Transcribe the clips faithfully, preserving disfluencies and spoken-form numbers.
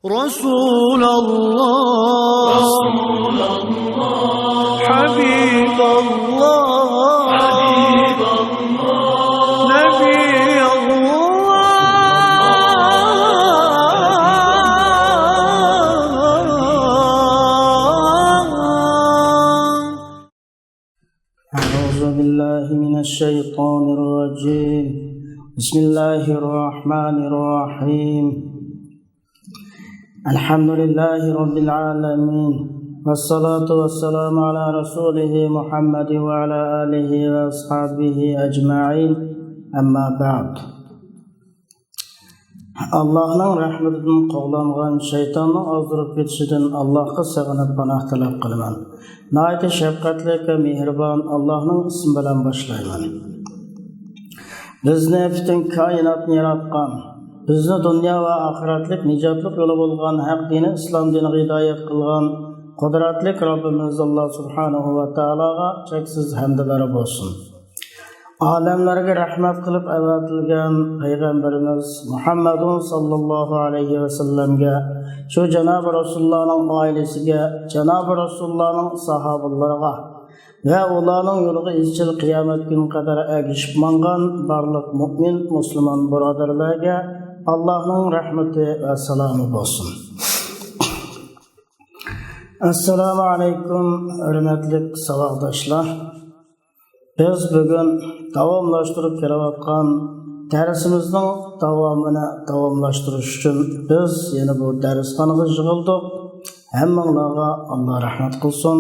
رسول الله، حبيب الله، نبي الله. أعوذ بالله من الشيطان الرجيم. بسم الله الرحمن الرحيم. الحمد لله رب العالمين. والصلاة والسلام على رسوله محمد وعلى آله وأصحابه أجمعين. أما بعد. ئاللاھنىڭ رەھمىتىدىن قوغلانغان، شەيتاننىڭ ئازدۇرۇپ كېتىشىدىن ئاللاھقا سېغىنىپ پاناھ تەلەپ قىلىمەن. ناھايىتى شەپقەتلىك ۋە مېھرىبان ئاللاھنىڭ ئىسمى بىلەن باشلايمەن. بىزنى، پۈتۈن كائىناتنى ياراتقان، بىزنى دۇنيا ۋە ئاخىرەتلىك نىجاتلىق يولى بولغان ھەق دىنى ئىسلام دىنىغا ھىدايەت قىلغان قۇدرەتلىك رەببىمىز ئاللا سۇبھانەھۇ ۋە تائالاغا چەكسىز ھەمدلەر بولسۇن. ئالەملەرگە رەھمەت قىلىپ ئەۋەتىلگەن پەيغەمبىرىمىز مۇھەممەدۇن ساللاللاھۇ ئەلەيھى ۋەسەللەمگە، شۇ جانابى رەسۇلۇللانىڭ ئائىلىسىگە، جانابى رەسۇلۇللانىڭ ساھابىلىرىغا ۋە ئۇلارنىڭ يولىغا ئىزچىل قىيامەت كۈنى قەدەر ئەگىشىپ ماڭغان بارلىق مۇئمىن، مۇسۇلمان بۇرادەرلەرگە ئاللاھنىڭ رەھمىتى ۋە سالامى بولسۇن. ئەسسالامۇ ئەلەيكۇم، ھۆرمەتلىك ساۋاقداشلار. بىز بۈگۈن داۋاملاشتۇرۇپ كېلىۋاتقان دەرسىمىزنىڭ داۋامىنى داۋاملاشتۇرۇش ئۈچۈن بىز يەنە بۇ دەرسخانىغا يىغىلدۇق. ھەممىڭلارغا ئاللا رەھمەت قىلسۇن.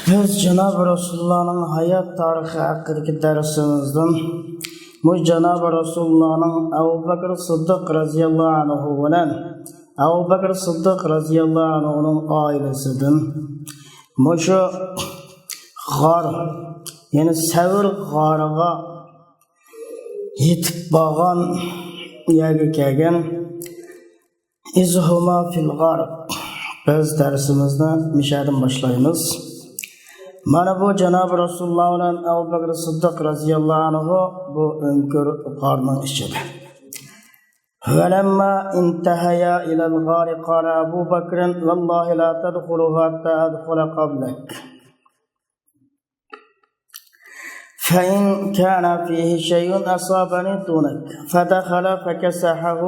بىز جانابى رەسۇلۇللانىڭ ھايات تارىخى ھەققىدىكى دەرسىمىزدىن، بۇ جانابى رەسۇلۇللانىڭ ئەبۇ بەكرى سىددىق رەزىياللاھۇ ئەنھۇ بىلەن ئەبۇ بەكرى سىددىق رەزىياللاھۇ ئەنھۇنىڭ ئائىلىسىدىن مۇشۇ غار، يەنى سەۋر غارىغا يېتىپ بارغان يەرگە كەلگەن. إذ هما في الغار. بىز دەرسىمىزنى مىشەدىن باشلايمىز. مانا بۇ جانابى رەسۇلۇللا بىلەن ئەبۇ بەكرى سىددىق رەزىياللاھۇ ئەنھۇ بۇ ئۆڭكۈر غارنىڭ ئىچىدە. ولما انتهيا إلى الغار قال أبو بكر: والله لا تدخله حتى أدخل قبلك، فإن كان فيه شيء أصابني دونك. فدخل فكسحه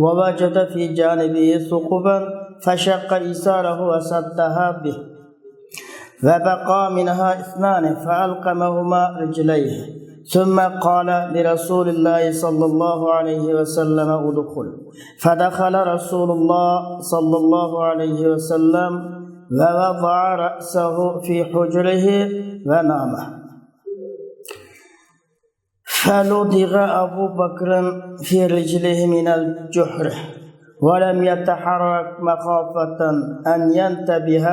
ووجد في جانبه ثقبا فشق إزاره وسدها به. وبقى منها اثنان فألقمهما رجليه، ثم قال لرسول الله صلى الله عليه وسلم: ادخل. فدخل رسول الله صلى الله عليه وسلم ووضع رأسه في حجره ونام. فلدغ أبو بكر في رجله من الجحر ولم يتحرك مخافة أن ينتبه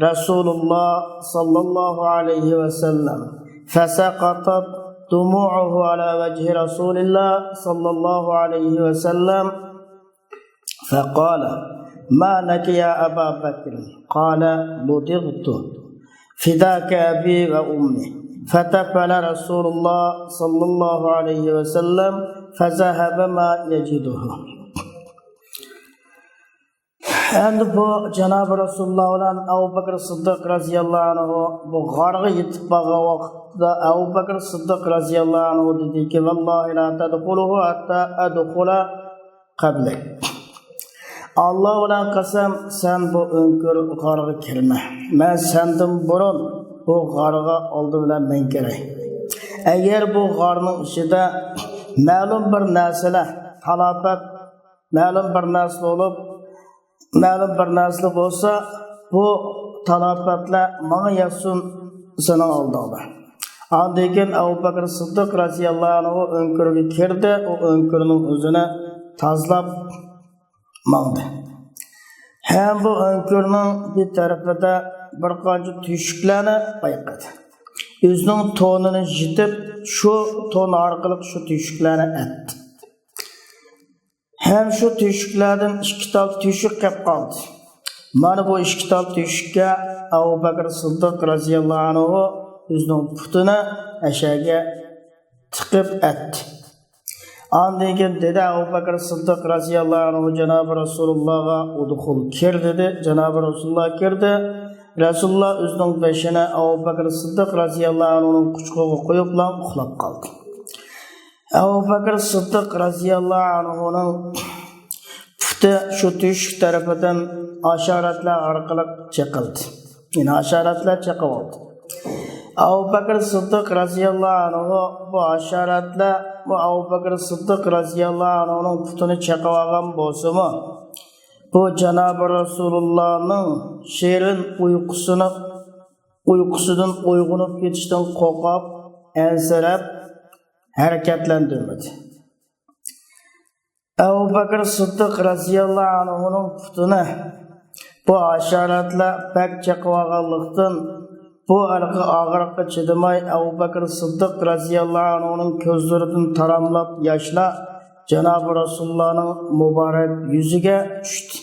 رسول الله صلى الله عليه وسلم، فسقطت دموعه على وجه رسول الله صلى الله عليه وسلم، فقال: ما لك يا أبا بكر؟ قال: لدغت، فداك أبي وأمي. فتفل رسول الله صلى الله عليه وسلم فذهب ما يجده. ئەمدى بۇ جانابى رەسۇلۇللا بىلەن ئەبۇ بەكرى سىددىق رەزىياللاھۇ ئەنھۇ بۇ غارغا يېتىپ بارغان ۋاقىتتا ئەبۇ بەكرى سىددىق رەزىياللاھۇ ئەنھۇ دېدىكى: والله لا تدخله حتى أدخل قبلك. ئاللا بىلەن قەسەم، سەن بۇ ئۆڭكۈر غارغا كىرمە. مەن سەندىن بۇرۇن بۇ غارغا ئالدى بىلەن مەن كىرەي. ئەگەر بۇ غارنىڭ ئىچىدە مەلۇم بىر نەرسىلەر، تالاپەت، مەلۇم بىر نەرسە بولۇپ، مەلۇم بىر نەرسىلەر بولسا، بۇ تالاپەتلەر ماڭا يەتسۇن سېنىڭ ئالدىڭدا. ئاندىن كېيىن ئەبۇ بەكرى سىددىق رەزىياللاھۇ ئەنھۇ ئۆڭكۈرگە كىردى، ئۇ ئۆڭكۈرنىڭ ئۆزىنى تازىلاپ ماڭدى. ھەم بۇ ئۆڭكۈرنىڭ بىر تەرىپىدە بىر قانچە تۆشۈكلەرنى بايقىدى. ئۆزىنىڭ تونىنى يېتىپ، شۇ تون ئارقىلىق شۇ تۆشۈكلەرنى ئەتتى. ھەم شۇ تۆشۈكلەردىن ئىككى تال تۆشۈك قېلىپ قالدى. مانا بۇ ئىككى تال تۆشۈككە ئەبۇ بەكرى سىددىق رەزىياللاھۇ ئەنھۇ ئۆزىنىڭ پۇتىنى ئەشەگە تىقىپ ئەتتى. ئاندىن كېيىن دېدى ئەبۇ بەكرى سىددىق رەزىياللاھۇ ئەنھۇ جانابى رەسۇلۇللاغا، ئۇدخۇل، كىر، دېدى. جانابى رەسۇلۇللا كىردى. رەسۇلۇللا ئۆزىنىڭ بېشىنى ئەبۇ بەكرى سىددىق رەزىياللاھۇ ئەنھۇنىڭ قۇچىقىغا قويۇپلا ئۇخلاپ قالدى. ئەبۇ بەكرى سىددىق رەزىياللاھۇ ئەنھۇنىڭ پۇتى شۇ تۆشۈك تەرىپىدىن ھاشارەتلەر ئارقىلىق چېقىلدى. يەنى ھاشارەتلەر چېقىۋالدى. ئەبۇ بەكرى سىددىق رەزىياللاھۇ ئەنھۇ بۇ ھاشارەتلەر، بۇ ئەبۇ بەكرى سىددىق رەزىياللاھۇ ئەنھۇنىڭ پۇتىنى چېقىۋالغان بولسىمۇ، بۇ جانابى رەسۇلۇللانىڭ شېرىن ئۇيقۇسىنى، ئۇيقۇسىدىن ئويغىنىپ كېتىشتىن قورقۇپ، ئەنسىرەپ، ھەرىكەتلەندۈرمىدى. ئەبۇ بەكرى سىددىق رەزىياللاھۇ ئەنھۇنىڭ پۇتىنى بۇ ھاشارەتلەر بەك چېقىۋالغانلىقتىن، بۇ ھېلىقى ئاغرىققا چىدىماي، ئەبۇ بەكرى سىددىق رەزىياللاھۇ ئەنھۇنىڭ كۆزلىرىدىن تاراملاپ ياشلار جانابى رەسۇلۇللانىڭ مۇبارەك يۈزىگە چۈشتى.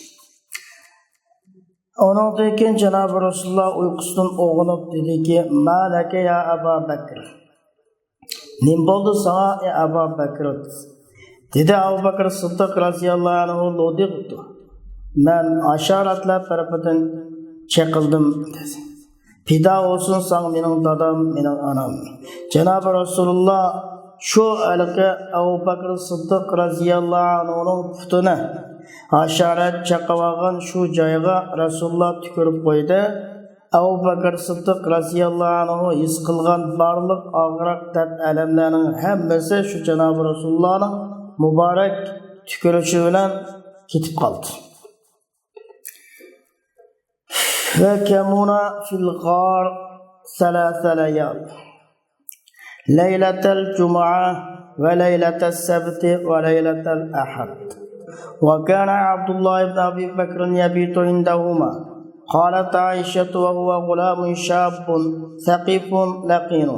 ئۇنىڭدىن كېيىن جانابى رەسۇلۇللا ئۇيقۇسىدىن ئويغىنىپ دېدىكى، ما لەكە يا ئەبا بەكر؟ نېمە بولدى ساڭا، ئەي ئەبا بەكر؟ دېدى ئەبۇ بەكرى سىددىق رەزىياللاھۇ ئەنھۇ لودىغتۇ، مەن ھاشارەتلەر تەرىپىدىن چېقىلدىم، دېدى. پىدا بولسۇن ساڭا مېنىڭ دادام، مېنىڭ ئانام. جانابى رەسۇلۇللا شۇ ھېلىقى ئەبۇ بەكرى سىددىق رەزىياللاھۇ ئەنھۇنىڭ پۇتىنى ھاشارەت چېقىۋالغان شۇ جايغا رەسۇلۇللا تۈكۈرۈپ قويدى. ئەبۇ بەكرى سىددىق رەزىياللاھۇ ئەنھۇ ھېس قىلغان بارلىق ئاغرىق، دەرد، ئەلەملەرنىڭ ھەممىسى شۇ جانابى رەسۇلۇللانىڭ مۇبارەك تۈكۈرۈشى بىلەن كېتىپ قالدى. وكمنا في الغار ثلاث ليال، ليلة الجمعة وليلة السبت وليلة الأحد. وكان عبد الله بن أبي بكر يبيت عندهما. قالت عائشة وهو غلام شاب ثقيف لقين،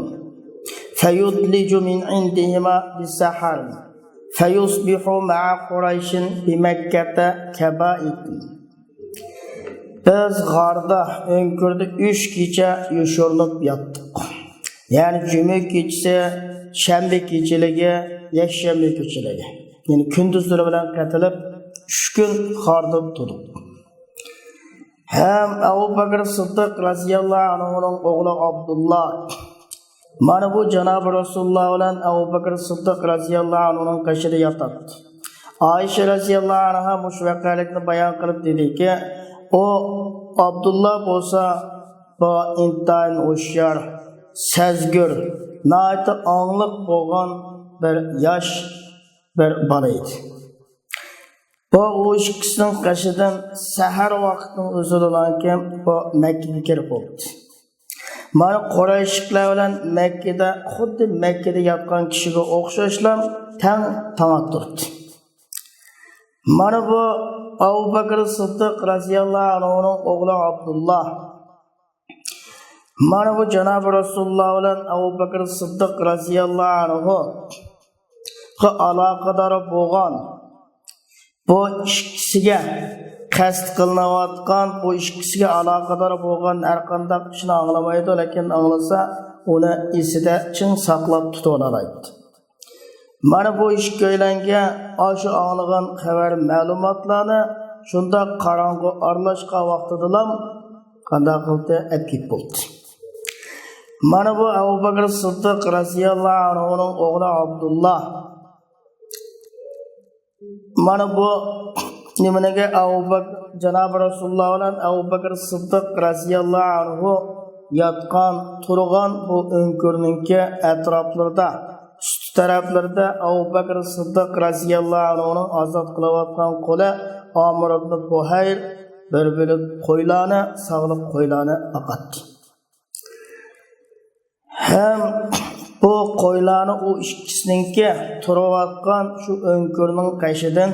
فيدلج من عندهما بالسحر، فيصبح مع قريش بمكة كبائت. بىز غاردا، ئۆڭكۈردە ئۈچ كېچە يوشۇرۇنۇپ ياتتۇق. يەنى جۈمە كېچىسى، شەنبە كېچىلىكى، يەكشەنبە كېچىلىكى. يەنى كۈندۈزلىرى بىلەن قېتىلىپ، ئۈچ كۈن غاردا تۇردۇق. ھەم ئەبۇ بەكرى سىددىق رەزىياللاھۇ ئەنھۇنىڭ ئوغلى ئابدۇللا، مانا بۇ جانابى رەسۇلۇللا بىلەن ئەبۇ بەكرى سىددىق رەزىياللاھۇ ئەنھۇنىڭ قېشىدا ياتاتتى. ئائىشە رەزىياللاھۇ ئەنھا مۇشۇ ۋەقەلىكنى بايان قىلىپ دېدىكى، ئۇ ئابدۇللا بولسا، بۇ ئىنتايىن ھوشيار، سەزگۈر، ناھايىتى ئاڭلىق بولغان بىر ياش، بىر بالا ئىدى. بۇ، ئۇ ئىككىسىنىڭ قېشىدىن سەھەر ۋاقىتنىڭ ئۆزىدىلا بۇ مەككىگە كىرىپ بوپتۇ. مانا قۇرەيشلىكلەر بىلەن مەككىدە، خۇددى مەككىدە ياتقان كىشىگە ئوخشاشلا تەڭ تاڭ ئاتتۇرۇپتۇ. مانا بۇ ئەبۇ بەكرى سىددىق رەزىياللاھۇ ئەنھۇنىڭ ئوغلى ئابدۇللا. مانا بۇ جانابى رەسۇلۇللا بىلەن ئەبۇ بەكرى سىددىق رەزىياللاھۇ ئەنھۇغا ئالاقىدار بولغان، بۇ ئىككىسىگە قەست قىلىنىۋاتقان، بۇ ئىككىسىگە ئالاقىدار بولغان ھەر قانداق ئىشنى ئاڭلىمايدۇ، لېكىن ئاڭلىسا، ئۇنى ئېسىدە چىڭ ساقلاپ تۇتۇۋالالايدۇ. مانا بۇ ئىككىيلەنگە ئاشۇ ئاڭلىغان خەۋەر، مەلۇماتلارنى شۇنداق قاراڭغۇ ئارىلاشقان ۋاقتىدىلا قانداق قىلدى، ئەپ كېلىپ بولدى. مانا بۇ ئەبۇ بەكرى سىددىق رەزىياللاھۇ ئەنھۇنىڭ ئوغلى ئابدۇللا. مانا بۇ نېمىنىڭكى ئەبۇ بەك-، جانابى رەسۇلۇللا بىلەن ئەبۇ بەكرى سىددىق رەزىياللاھۇ ئەنھۇ ياتقان، تۇرغان بۇ ئۆڭكۈرنىڭكى ئەتراپلىرىدا، ئۈستى تەرەپلىرىدە ئەبۇ بەكرى سىددىق رەزىياللاھۇ ئەنھۇنىڭ ئازاد قىلىۋاتقان قۇلى ئامىر ئىبنى پۇھەير بىر بۆلەك قويلارنى، ساغلىق قويلارنى باقاتتى. ھەم بۇ قويلارنى ئۇ ئىككىسىنىڭكى تۇرۇۋاتقان شۇ ئۆڭكۈرنىڭ قېشىدىن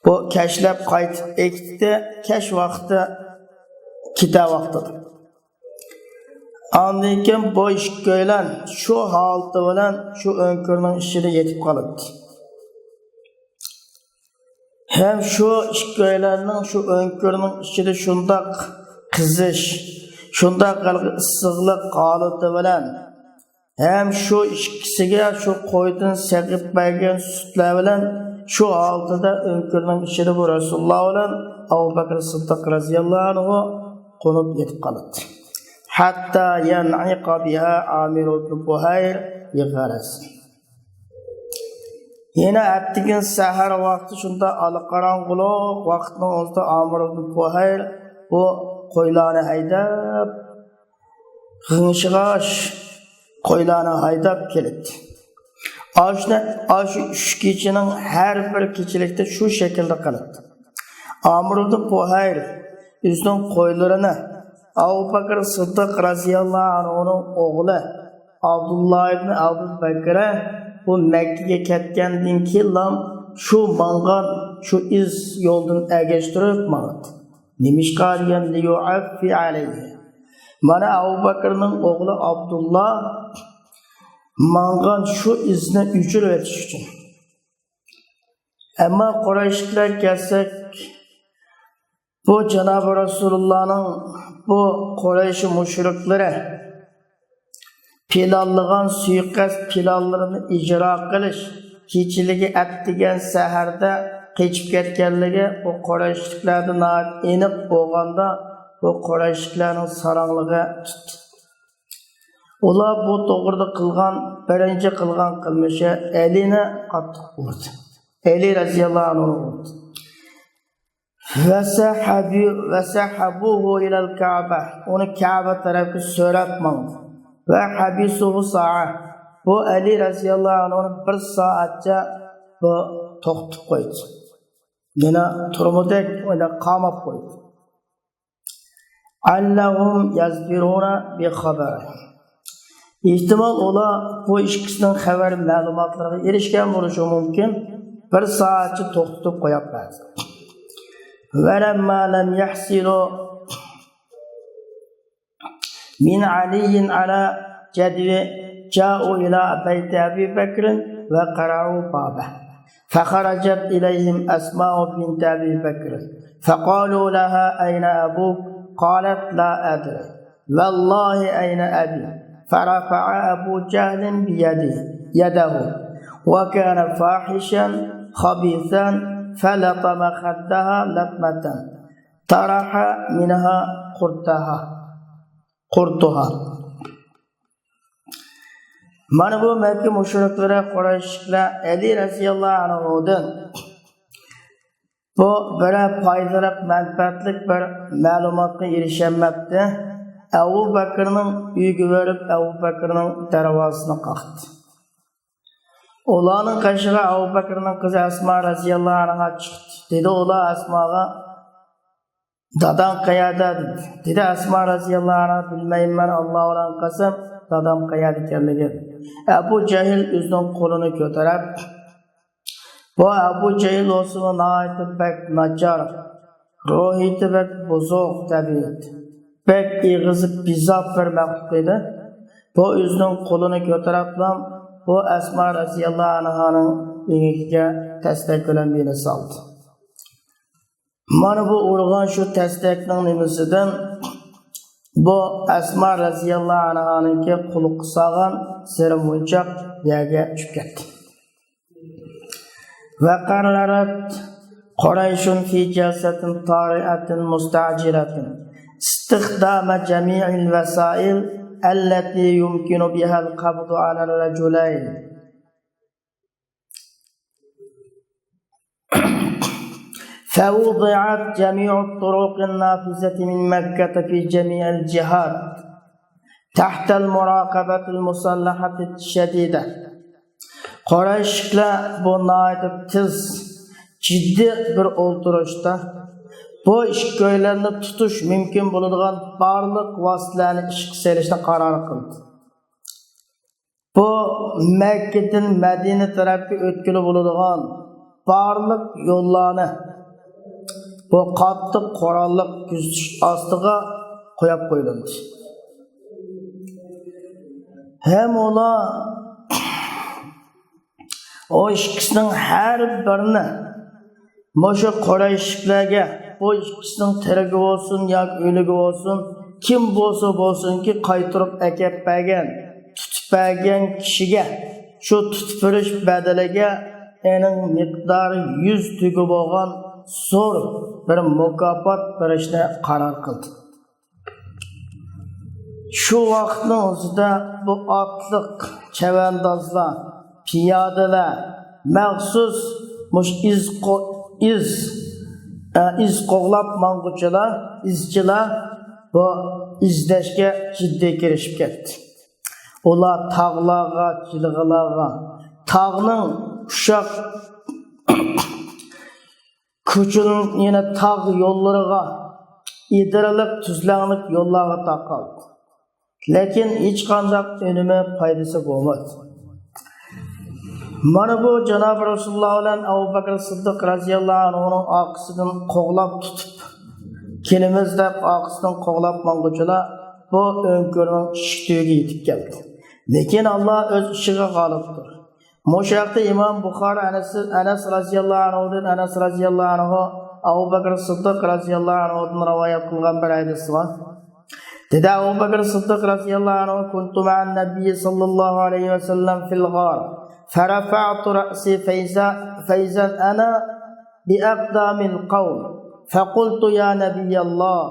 بۇ كەچلەپ قايتىپ ئېكىتتى، كەچ ۋاقتى كېتە ۋاقتىدا. ئاندىن كېيىن بۇ ئىككىيلەن شۇ ھالىتى بىلەن شۇ ئۆڭكۈرنىڭ ئىچىدە يېتىپ قالاتتى. ھەم شۇ ئىككىيلەننىڭ شۇ ئۆڭكۈرنىڭ ئىچىدە شۇنداق قىزىش، شۇنداق ھېلىقى ئىسسىقلىق ھالىتى بىلەن ھەم شۇ ئىككىسىگە شۇ قويدىن سېغىپ بەرگەن سۈتلەر بىلەن شۇ ھالىتىدە ئۆڭكۈرنىڭ ئىچىدە بۇ رەسۇلۇللا بىلەن ئەبۇ بەكرى سىددىق رەزىياللاھۇ ئەنھۇ قونۇپ يېتىپ قالاتتى. ھەتتا يەنئىقە بىھا ئامىر ئىبنى فۇھەير بىغەرەز. يەنە ئەتىگۈن سەھەر ۋاقتى شۇنداق ئالا قاراڭغۇلۇق ۋاقىتنىڭ ئۆزىدە ئامىر ئىبنى فۇھەير بۇ قويلارنى ھەيدەپ، غىڭشىغاچ قويلارنى ھەيدەپ كېلىدۇ. ئاشۇ، ئاشۇ ئۈچ كېچىنىڭ ھەر بىر كېچىلىكتە شۇ شەكىلدە قىلىدۇ. ئامىر ئىبنى فۇھەير ئۆزىنىڭ قويلىرىنى ئەبۇ بەكرى سىددىق رەزىياللاھۇ ئەنھۇنىڭ ئوغلى ئابدۇللا ئىبنى ئەبۇ بەكرى بۇ مەككىگە كەتكەندىن كېيىنلا شۇ ماڭغان شۇ ئىز يولدىن ئەگەشتۈرۈپ ماڭىدۇ. نېمىشقا دېگەن، لىيۇئەففى ئەلەيھى. مانا ئەبۇ بەكرىنىڭ ئوغلى ئابدۇللا ماڭغان شۇ ئىزنى ئۆچۈرۈۋېتىش ئۈچۈن. ئەمما قۇرەيشلىكلەر كەلسەك، بۇ جانابى رەسۇلۇللانىڭ بۇ قۇرەيش مۇشرىكلىرى پىلانلىغان سۇيىقەست پىلانلىرىنى ئىجرا قىلىش، كېچىلىكى ئەتىگەن سەھەردە قېچىپ كەتكەنلىكى بۇ قۇرەيشلىكلەردە ناھايىتى ئېنىق بولغاندا، بۇ قۇرەيشلىكلەرنىڭ ساراڭلىقى تۇتتى. ئۇلار بۇ توغرىدا قىلغان، بىرىنچى قىلغان قىلمىشى ئەلىنى قاتتىق ئۇردى. ئەلى رەزىياللاھۇ ئەنھۇنى ئۇردى. ۋەسەھەبۇ-، ۋەسەھەبۇھۇ ئىلەل كەبە. ئۇنى كەبە تەرەپكە سۆرەپ ماڭدى. ۋەھەبىسۇھۇ سائە. بۇ ئەلى رەزىياللاھۇ ئەنھۇنى بىر سائەتچە بۇ توختىتىپ قويدى. يەنە تۇرمىدەك، ئۇنى قاماپ قويدى. لەئەللەھۇم يەزدۇرۇنە بىخەبەرى. ئېھتىمال، ئۇلار بۇ ئىككىسىنىڭ خەۋەر مەلۇماتلىرىغا ئېرىشكەن بولۇشى مۇمكىن، بىر سائەتچە توختىتىپ قويۇپ بەردى. ۋەلەمما لەم يەھسىلۇ مىن ئەلىيىن ئەلا جەدۋە جائۇ ئىلا بەيتى ئەبى بەكرىن ۋە قەرەئۇ بابە. فخرجت إليهم أسماء بنت أبي بكر فقالوا لها أين أبوك؟ قالت لا أدري والله أين أبي. فرفع أبو جهل بيده، يده، وكان فاحشا خبيثا فلطم خدها لطمة طرح منها قرطها، قرطها. مانا بۇ مەككە مۇشرىكلىرى، قۇرەيشلىكلەر ئەلى رەزىياللاھۇ ئەنھۇدىن بۇ بىرەر پايدىلىق، مەنپەئەتلىك بىر مەلۇماتقا ئېرىشەلمەپتۇ. ئەبۇ بەكرىنىڭ ئۆيىگە بېرىپ، ئەبۇ بەكرىنىڭ دەرۋازىسىنى قاقتى. ئۇلارنىڭ قېشىغا ئەبۇ بەكرىنىڭ قىزى ئەسما رەزىياللاھۇ ئەنھا چىقتى. دېدى ئۇلار ئەسماغا، داداڭ قەيەردە؟ دېدى. دېدى ئەسما رەزىياللاھۇ ئەنھا، بىلمەيمەن، ئاللا بىلەن قەسەم، دادام قەيەردە ئىكەنلىكىنى. ئەبۇ جەھىل ئۆزىنىڭ قولىنى كۆتۈرۈپ، بۇ ئەبۇ جەھىل بولسىمۇ ناھايىتى بەك ناچار، روھىيىتى بەك بۇزۇق تەبىئەت، بەك ئېغىزى بىزاپ بىر مەخلۇق ئىدى. بۇ ئۆزىنىڭ قولىنى كۆتۈرۈپلا بۇ ئەسما رەزىياللاھۇ ئەنھانىڭ ئېڭىكىگە تەستەك بىلەن بىرنى سالدى. مانا بۇ ئۇرغان شۇ تەستەكنىڭ نېمىسىدىن بۇ ئەسما رەزىياللاھۇ ئەنھانىڭكى قۇلىقى سالغان سېرىن مونچاق يەرگە چۈشۈپ كەتتى. وقررت قريش في جلسة طارئة مستعجلة استخدام جميع الوسائل التي يمكن بها القبض على الرجلين. فوضعت جميع الطرق النافذة من مكة في جميع الجهات تحت المراقبة المسلحة الشديدة. قۇرەيشلىكلەر بۇ ناھايىتى تېز، جىددىي بىر ئولتۇرۇشتا بۇ ئىككىيلەننى تۇتۇش مۇمكىن بولىدىغان بارلىق ۋاسىتىلەرنى ئىشقا سېلىشنى قارار قىلدى. بۇ مەككىدىن مەدىنە تەرەپكە ئۆتكىلى بولىدىغان بارلىق يوللارنى بۇ قاتتىق قوراللىق كۆزىتىش ئاستىغا قويۇپ قويۇلدى. ھەم ئۇلار ئۇ ئىككىسىنىڭ ھەر بىرىنى مۇشۇ قۇرەيشلىكلەرگە، بۇ ئىككىسىنىڭ تىرىگە بولسۇن ياكى ئۆلۈگە بولسۇن، كىم بولسا بولسۇنكى، قايتۇرۇپ ئەكەپ بەرگەن، تۇتۇپ بەرگەن كىشىگە شۇ تۇتۇپ بېرىش بەدىلىگە ئېنىڭ مىقدارى يۈز تۆگە بولغان زور بىر مۇكاپات بېرىشنى قارار قىلدى. شۇ ۋاقىتنىڭ ئۆزىدە بۇ ئاتلىق چەۋەندازلار، پىيادىلەر، مەخسۇس مۇشۇ ئىز قو-، ئىز، ئە، ئىز قوغلاپ ماڭغۇچىلار، ئىزچىلار بۇ ئىزدەشكە جىددىي كىرىشىپ كەتتى. ئۇلار تاغلارغا، جىلغىلارغا، تاغنىڭ ئۇششاق كوچىنىڭ يەنە تاغ يوللىرىغا، ئېدىرلىق، تۈزلەڭلىك يوللارغا تاقالدى. لېكىن ھېچقانداق ئۈنۈمى، پايدىسى بولمىدى. مانا بۇ جانابى رەسۇلۇللا بىلەن ئەبۇ بەكرى سىددىق رەزىياللاھۇ ئەنھۇنىڭ ئارقىسىدىن قوغلاپ تۇتۇپ كېلىمىز دەپ، ئارقىسىدىن قوغلاپ ماڭغۇچىلار بۇ ئۆڭكۈرنىڭ ئىشىك تۈۋىگە يېتىپ كەلدى. لېكىن ئاللا ئۆز ئىشىغا غالىبتۇر. مۇشۇ ھەقتە ئىمام بۇخارى ئەنەس، ئەنەس رەزىياللاھۇ ئەنھۇدىن، ئەنەس رەزىياللاھۇ ئەنھۇ ئەبۇ بەكرى سىددىق رەزىياللاھۇ ئەنھۇدىن رىۋايەت قىلغان بىر ھەدىسى بار. دېدى ئەبۇ بەكرى سىددىق رەزىياللاھۇ ئەنھۇ: كنت مع النبي صلى الله عليه وسلم في الغار، فرفعت رأسي فإذا، فإذا أنا بأقدام القوم، فقلت: يا نبي الله،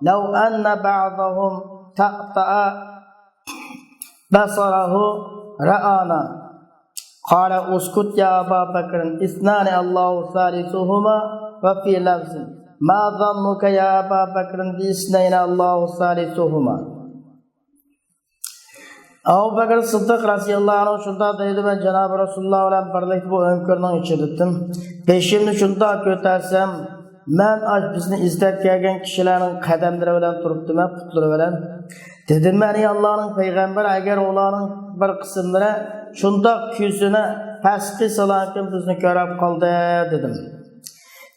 لو أن بعضهم تأتأ بصره رآنا. قال: اسكت يا أبا بكر، اثنان الله ثالثهما، وفي لفظ: ما ظنك يا أبا بكر باثنين الله ثالثهما. ئەبۇ بەكرى سىددىق رەزىياللاھۇ ئەنھۇ شۇنداق دەيدۇ، مەن جانابى رەسۇلۇللا بىلەن بىرلىكتە بۇ ئۆڭكۈرنىڭ ئىچىدە ئىدىم. بېشىمنى شۇنداق كۆتەرسەم، مەن ئاش بىزنى ئىزدەپ كەلگەن كىشىلەرنىڭ قەدەملىرى بىلەن تۇرۇپتىمەن، پۇتلىرى بىلەن. دېدىم مەن: ئى ئاللانىڭ پەيغەمبىرى، ئەگەر ئۇلارنىڭ بىر قىسىملىرى شۇنداق كۆزىنى پەسكە سالاركەن، بىزنى كۆرۈپ قالدى، دېدىم.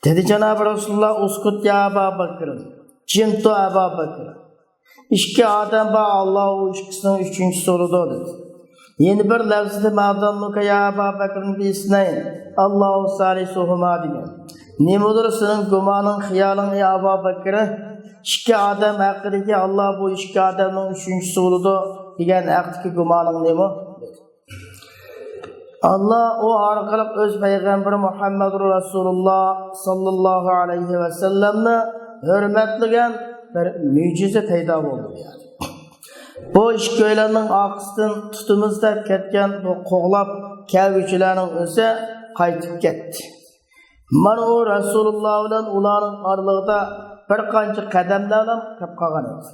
دېدى جانابى رەسۇلۇللا: اسكت يا أبا بكر، جىم تۇر ئەبا بەكرى. ئىككى ئادەم بار، ئاللا ئۇ ئىككىسىنىڭ ئۈچىنچىسى بولىدۇ، دېدى. يەنە بىر لەۋزىدە: ما ظنك يا أبا بكر باثنين الله ثالثهما، دېگەن. نېمىدۇر سېنىڭ گۇمانىڭ، خىيالىڭ، ئى ئەبا بەكرى؟ ئىككى ئادەم ھەققىدىكى، ئاللا بۇ ئىككى ئادەمنىڭ ئۈچىنچىسى بولىدۇ دېگەن ھەقتىكى گۇمانىڭ نېمە؟ ئاللا ئۇ ئارقىلىق ئۆز پەيغەمبىرى مۇھەممەدۇر رەسۇلۇللا ساللاللاھۇ ئەلەيھى ۋەسەللەمنى ھۆرمەتلىگەن بىر مۆجىزە پەيدا بولدى، دېدى. بۇ ئىككىيلەننىڭ ئارقىسىدىن تۇتىمىز دەپ كەتكەن بۇ قوغلاپ كەلگۈچىلەرنىڭ ئۆزى قايتىپ كەتتى. مانا ئۇ رەسۇلۇللا بىلەن ئۇلارنىڭ ئارىلىقىدا بىر قانچە قەدەملەرلا قېلىپ قالغان ئىدى.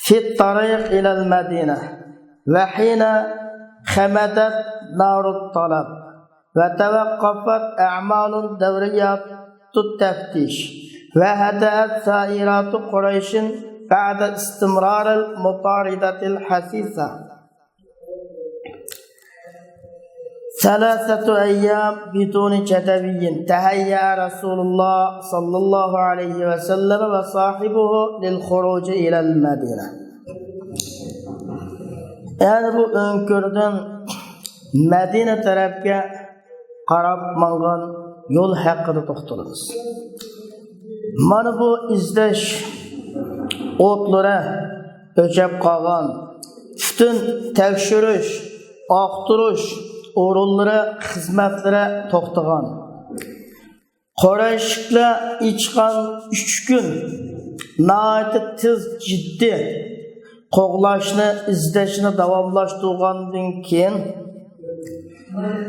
في الطريق إلى المدينة، وحين خمدت نار الطلب، وتوقفت أعمال دوريات التفتيش، وهدأت سائرات قريش بعد استمرار المطاردة الحثيثة. ثلاثة أيام بدون جدوى، تهيأ رسول الله صلى الله عليه وسلم وصاحبه للخروج إلى المدينة. يەنى بۇ ئۆڭكۈردىن مەدىنە تەرەپكە قاراپ ماڭغان يول ھەققىدە توختىلىمىز. مانا بۇ ئىزدەش ئوتلىرى ئۆچۈپ قالغان، پۈتۈن تەكشۈرۈش، ئاختۇرۇش ئورۇنلىرى، خىزمەتلىرى توختىغان. قۇرەيشلىكلەر ئېچىققان ئۈچ كۈن ناھايىتى تېز، جىددىي قوغلاشنى، ئىزدەشنى داۋاملاشتۇرغاندىن كېيىن،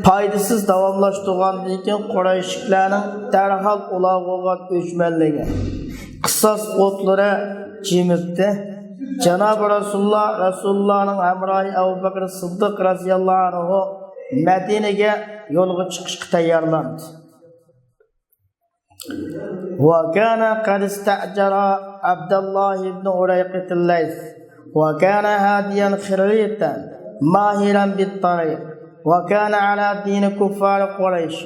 پايدىسىز داۋاملاشتۇرغاندىن كېيىن، قۇرەيشلىكلەرنىڭ دەرھال ئۇلارغا بولغان ئۆچمەنلىكى، قىساس ئوتلىرى جىمىپتۇ. جانابى رەسۇلۇللا، رەسۇلۇللانىڭ ھەمراھى ئەبۇ بەكرى سىددىق رەزىياللاھۇ ئەنھۇ مەدىنىگە يولغا چىقىشقا تەييارلاندى. وكان قد استأجر عبد الله بن أريقط الليث، وكان هاديا خريتا ماهرا بالطريق، وكان على دين كفار قريش.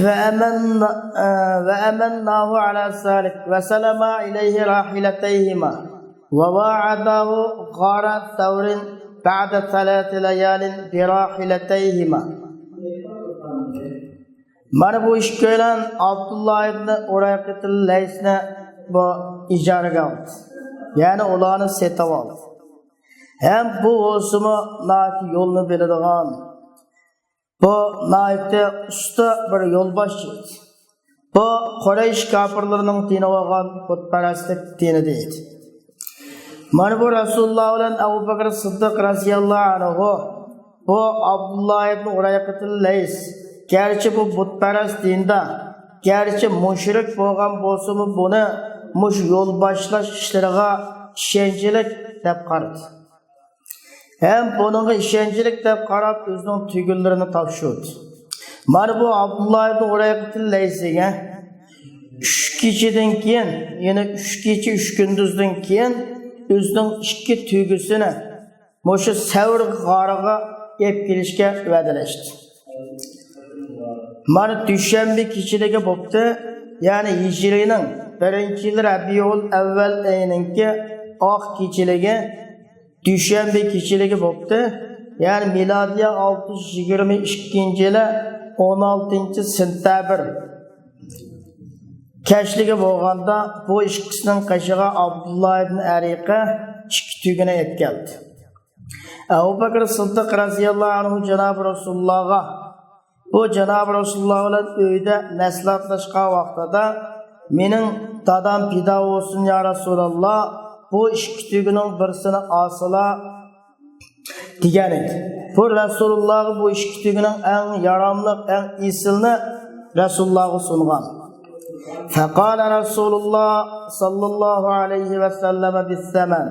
وأمن-، آه، وأمناه على ذلك، وسلما إليه راحلتيهما، وواعداه غار ثور بعد ثلاث ليال براحلتيهما. مانا بۇ ئىككىيلەن ئابدۇللا ئىبنى ئۇرەيقىتىل لەيسنى بۇ ئىجارىگە ئالدى. يەنى ئۇلارنى سېتىۋالدى. ھەم بۇ بولسىمۇ ناھايىتى يولنى بىلىدىغان، بۇ ناھايىتى ئۇستا بىر يولباشچى ئىدى. بۇ قۇرەيش كاپىرلىرىنىڭ دىنى بولغان بۇتپەرەسلىك دىنىدە ئىدى. مانا بۇ رەسۇلۇللا بىلەن ئەبۇ بەكرى سىددىق رەزىياللاھۇ ئەنھۇ بۇ ئابدۇللا ئىبن ئۇرەيقىتىل لەيس، گەرچە بۇ بۇتپەرەس دىندا، گەرچە مۇشرىك بولغان بولسىمۇ، بۇنى مۇشۇ يول باشلاش ئىشلىرىغا ئىشەنچلىك دەپ قارىدى. ھەم بۇنىڭغا ئىشەنچلىك دەپ قاراپ، ئۆزىنىڭ تۈگۈنلىرىنى تاپشۇردى. مانا بۇ ئابدۇللا ئىبن ئۇرەيقىتىل لەيسىگە ئۈچ كېچىدىن كېيىن، يەنى ئۈچ كېچە، ئۈچ كۈندۈزدىن كېيىن ئۆزىنىڭ ئىككى تۈگىسىنى مۇشۇ سەۋر غارىغا ئېلىپ كېلىشكە ۋەدىلەشتى. مانا دۈشەنبە كېچىلىكى بوپتۇ، يەنى ھىجرىينىڭ بىرىنچى يىل رەبىئۇل ئەۋۋەل ئېيىنىڭكى ئاق كېچىلىكى، دۈشەنبە كېچىلىكى بوپتۇ، يەنى مىلادىيە ئالتە يۈز يىگىرمە ئىككىنچى يىلى ئون ئالتىنچى سېنتەبىر كەچلىكى بولغاندا، بۇ ئىككىسىنىڭ قېشىغا ئابدۇللا ئىبن ئەرىقە ئىككى تۈگىنى ئېلىپ كەلدى. ئەبۇ بەكرى سىددىق رەزىياللاھۇ ئەنھۇ جانابى رەسۇلۇللاغا، بۇ جانابى رەسۇلۇللا بىلەن ئۆيدە مەسلىھەتلەشكەن ۋاقتىدا، مېنىڭ دادام پىدا بولسۇن يا رەسۇلاللا، بۇ ئىككى تۈگىنىڭ بىرسىنى ئالسىلا، دېگەن ئىدى. بۇ رەسۇلۇللاغا بۇ ئىككى تۈگىنىڭ ئەڭ ياراملىق، ئەڭ ئېسىلىنى رەسۇلۇللاغا سۇنغان. فقال رسول الله صلى الله عليه وسلم بالثمن.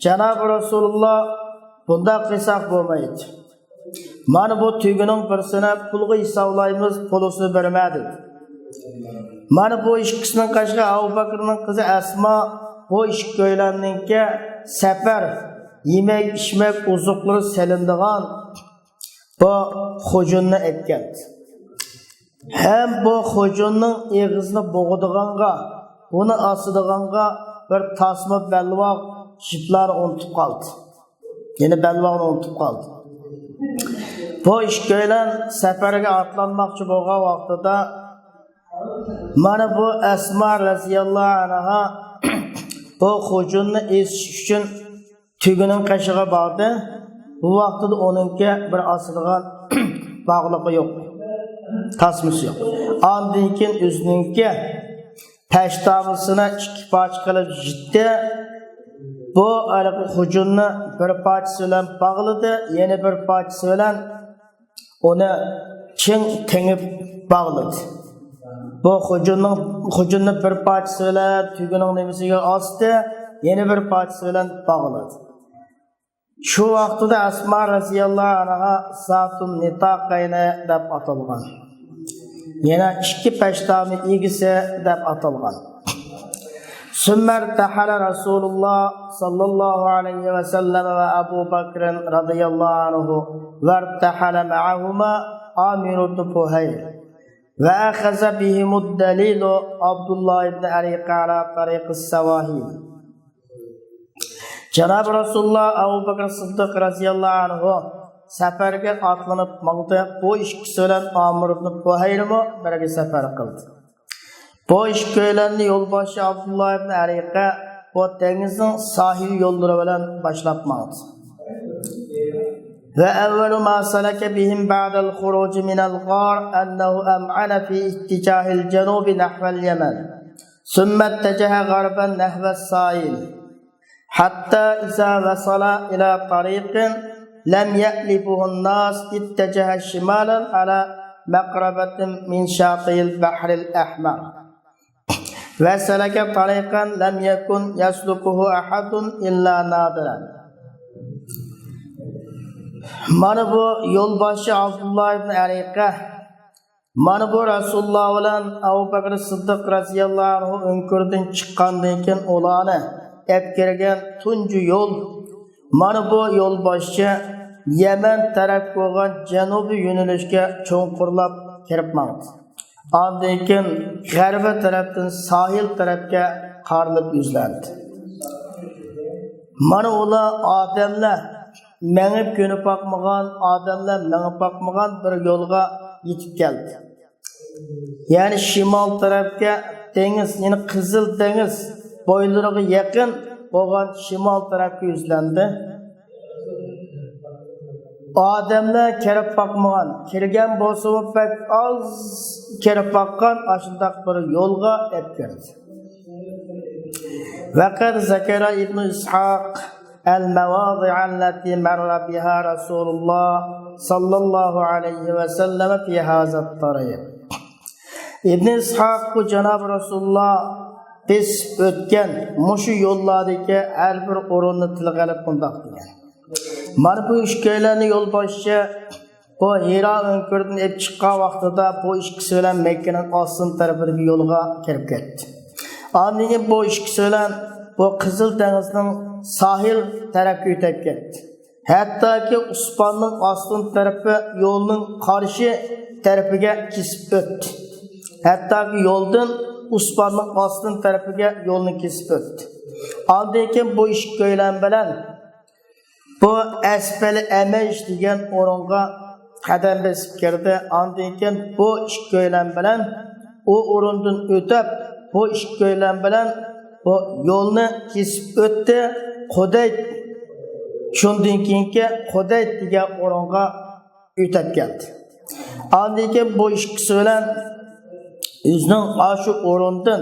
جانابى رەسۇلۇللا، بۇنداق قىلساق بولمايدۇ. مانا بۇ تۈگىنىڭ بىرسىنى پۇلغا ھېسابلايمىز، پۇلىسىنى بېرىمەن، دېدى. مانا بۇ ئىككىسىنىڭ قېشىغا ئەبۇ بەكرىنىڭ قىزى ئەسما، بۇ ئىككىيلەننىڭكى سەپەر، يېمەك، ئىچمەك، ئوزۇقلىرى سېلىنىدىغان بۇ خۇجۇننى ئەكەلدى. ھەم بۇ خۇجۇننىڭ ئېغىزىنى بوغىدىغانغا، بۇنى ئاسىدىغانغا بىر تاسما بەلباغ، جىپلارنى ئۇنتۇپ قالدى. يەنە بەلباغنى ئۇنتۇپ قالدى. بۇ ئىككىيلەن سەپەرگە ئاتلانماقچى بولغان ۋاقتىدا، مانا بۇ ئەسما رەزىياللاھۇ ئەنھا بۇ خۇجۇننى ئېسىش ئۈچۈن تۈگىنىڭ قېشىغا باردى. بۇ ۋاقتىدا ئۇنىڭكى بىر ئاسىدىغان باغلىقى يوق، تاسمىسى يوق. ئاندىن كېيىن ئۆزىنىڭكى پەشتامىسىنى ئىككى پارچە قىلىپ يىتتى. بۇ ھېلىقى خۇجۇننى بىر پارچىسى بىلەن باغلىدى، يەنە بىر پارچىسى بىلەن ئۇنى چىڭ تېڭىپ باغلىدى. بۇ خۇجۇننىڭ، خۇجۇننى بىر پارچىسى بىلەن تۈگىنىڭ نېمىسىگە ئاستى، يەنە بىر پارچىسى بىلەن باغلىدى. شۇ ۋاقتىدا ئەسما رەزىياللاھۇ ئەنھا زاتۇن نىتاقەينى دەپ ئاتالغان. يەنە ئىككى پەشتامى ئىگىسى دەپ ئاتالغان. ثم ارتحل رسول الله صلى الله عليه وسلم وأبو بكر رضي الله عنه وارتحل معهما عامر بن فهير وأخذ بهم الدليل عبد الله بن أريقة على طريق السواهيل. جانابى رەسۇلۇللا ئەبۇ بەكرى سىددىق رەزىياللاھۇ ئەنھۇ سەپەرگە ئاتلىنىپ ماڭدى. بۇ ئىككىسى بىلەن ئامىر ئىبن پۇھەيرىمۇ بىرگە سەپەر قىلدى. بۇ ئىككىيلەننى يولباشچى ئابدۇللا ئىبن ئەرىقە بۇ دېڭىزنىڭ ساھىل يوللىرى بىلەن باشلاپ ماڭدى. وأول ما سلك بهم بعد الخروج من الغار أنه أمعن في اتجاه الجنوب نحو اليمن، ثم اتجه غربا نحو الساحل، حتى إذا وصل إلى طريق لم يألفه الناس اتجه شمالا على مقربة من شاطئ البحر الأحمر، وسلك طريقا لم يكن يسلكه أحد إلا نادرا. مانا بۇ يولباشچى ئابدۇللا ئىبن ئەرىقە، مانا بۇ رەسۇلۇللا بىلەن ئەبۇ بەكرى سىددىق رەزىياللاھۇ ئەنھۇ ئۆڭكۈردىن چىققاندىن كېيىن ئۇلارنى ئەپ كىرگەن تۇنجى يول. مانا بۇ يولباشچى يەمەن تەرەپ بولغان جەنۇبىي يۆنىلىشكە چوڭقۇرلاپ كىرىپ ماڭدى. ئاندىن كېيىن غەربىي تەرەپتىن ساھىل تەرەپكە قارىلىپ يۈزلەندى. مانا ئۇلار ئادەملەر مېڭىپ كۆنۈپ باقمىغان، ئادەملەر مېڭىپ باقمىغان بىر يولغا يېتىپ كەلدى. يەنى شىمال تەرەپكە دېڭىز، يەنى قىزىل دېڭىز بويلىرىغا يېقىن بولغان شىمال تەرەپكە يۈزلەندى. ئادەملەر كىرىپ باقمىغان، كىرگەن بولسىمۇ بەك ئاز كىرىپ باققان ئاشۇنداق بىر يولغا ئېلىپ كىردى. وقد ذكر ابن إسحاق المواضع التي مر بها رسول الله صلى الله عليه وسلم في هذا الطريق. ئىبن ئىسھاق بۇ جانابى رەسۇلۇللا بېسىپ ئۆتكەن مۇشۇ يوللاردىكى ھەر بىر ئورۇننى تىلغا ئېلىپ مۇنداق دېگەن: مانا بۇ ئىككىيلەننى يولباشچى بۇ ھىرا ئۆڭكۈرىدىن ئېلىپ چىققان ۋاقتىدا بۇ ئىككىسى بىلەن مەككىنىڭ ئاستىن تەرىپىدىكى يولغا كىرىپ كەتتى. ئاندىن كېيىن بۇ ئىككىسى بىلەن بۇ قىزىل دېڭىزنىڭ ساھىل تەرەپكە ئۆتۈپ كەتتى. ھەتتاكى ئۇسپاننىڭ ئاستىن تەرىپى يولنىڭ قارشى تەرىپىگە كېسىپ ئۆتتى. ھەتتاكى يولدىن ئۇسپاننىڭ ئاستىن تەرىپىگە يولنى كېسىپ ئۆتتى. ئاندىن كېيىن بۇ ئىككىيلەن بىلەن بۇ ئەسپەلى ئەمەش دېگەن ئورۇنغا قەدەم بېسىپ كىردى. ئاندىن كېيىن بۇ ئىككىيلەن بىلەن ئۇ ئورۇندىن ئۆتۈپ، بۇ ئىككىيلەن بىلەن بۇ يولنى كېسىپ ئۆتتى. قۇدەيت، شۇندىن كېيىنكى قۇدەيت دېگەن ئورۇنغا ئۆتۈپ كەلدى. ئاندىن كېيىن بۇ ئىككىسى بىلەن ئۆزىنىڭ ئاشۇ ئورۇندىن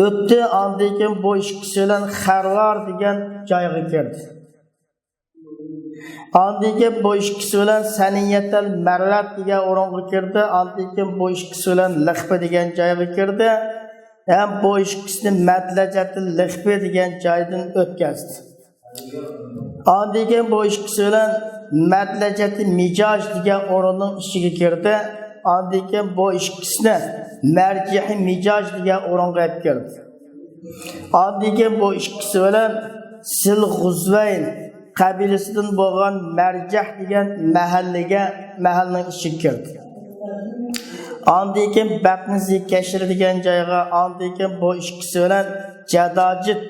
ئۆتتى. ئاندىن كېيىن بۇ ئىككىسى بىلەن خەرۋار دېگەن جايغا كىردى. ئاندىن كېيىن بۇ ئىككىسى بىلەن سەنىيەتەل مەررەت دېگەن ئورۇنغا كىردى. ئاندىن كېيىن بۇ ئىككىسى بىلەن لىخپە دېگەن جايغا كىردى. ھەم بۇ ئىككىسىنى مەدلەجەتىل لىخپە دېگەن جايدىن ئۆتكەزدى. ئاندىن كېيىن بۇ ئىككىسى بىلەن مەدلەجەتى مىجاج دېگەن ئورۇننىڭ ئىچىگە كىردى. ئاندىن كېيىن بۇ ئىككىسىنى مەرجىھى مىجاج دېگەن ئورۇنغا ئېلىپ كىردى. ئاندىن كېيىن بۇ ئىككىسى بىلەن سىل غۇزۋەين قەبىلىسىدىن بولغان مەرجەھ دېگەن مەھەللىگە، مەھەللىنىڭ ئىچىگە كىردى. ئاندىن كېيىن بەتنى زىكەشىر دېگەن جايغا، ئاندىن كېيىن بۇ ئىككىسى بىلەن جاداجىت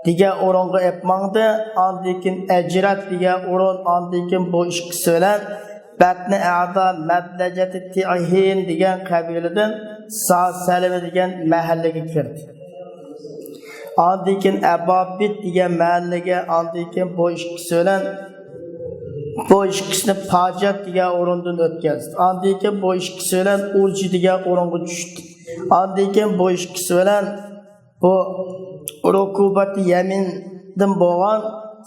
دېگەن ئورۇنغا ئېلىپ ماڭدى. ئاندىن كېيىن ئەجرەت دېگەن ئورۇن، ئاندىن كېيىن بۇ ئىككىسى بىلەن بەتنى ئەدا مەدلەجەتى تىئىھىن دېگەن قەبىلىدىن ساسەلىۋە دېگەن مەھەللىگە كىردى. ئاندىن كېيىن ئەبابىت دېگەن مەھەللىگە، ئاندىن كېيىن بۇ ئىككىسى بىلەن بۇ ئىككىسىنى پاجەت دېگەن ئورۇندىن ئۆتكەزدى. ئاندىن كېيىن بۇ ئىككىسى بىلەن ئۇرجى دېگەن ئورۇنغا چۈشتى. ئاندىن كېيىن بۇ ئىككىسى بىلەن بۇ رۇكۇبەت يەمىندىن بولغان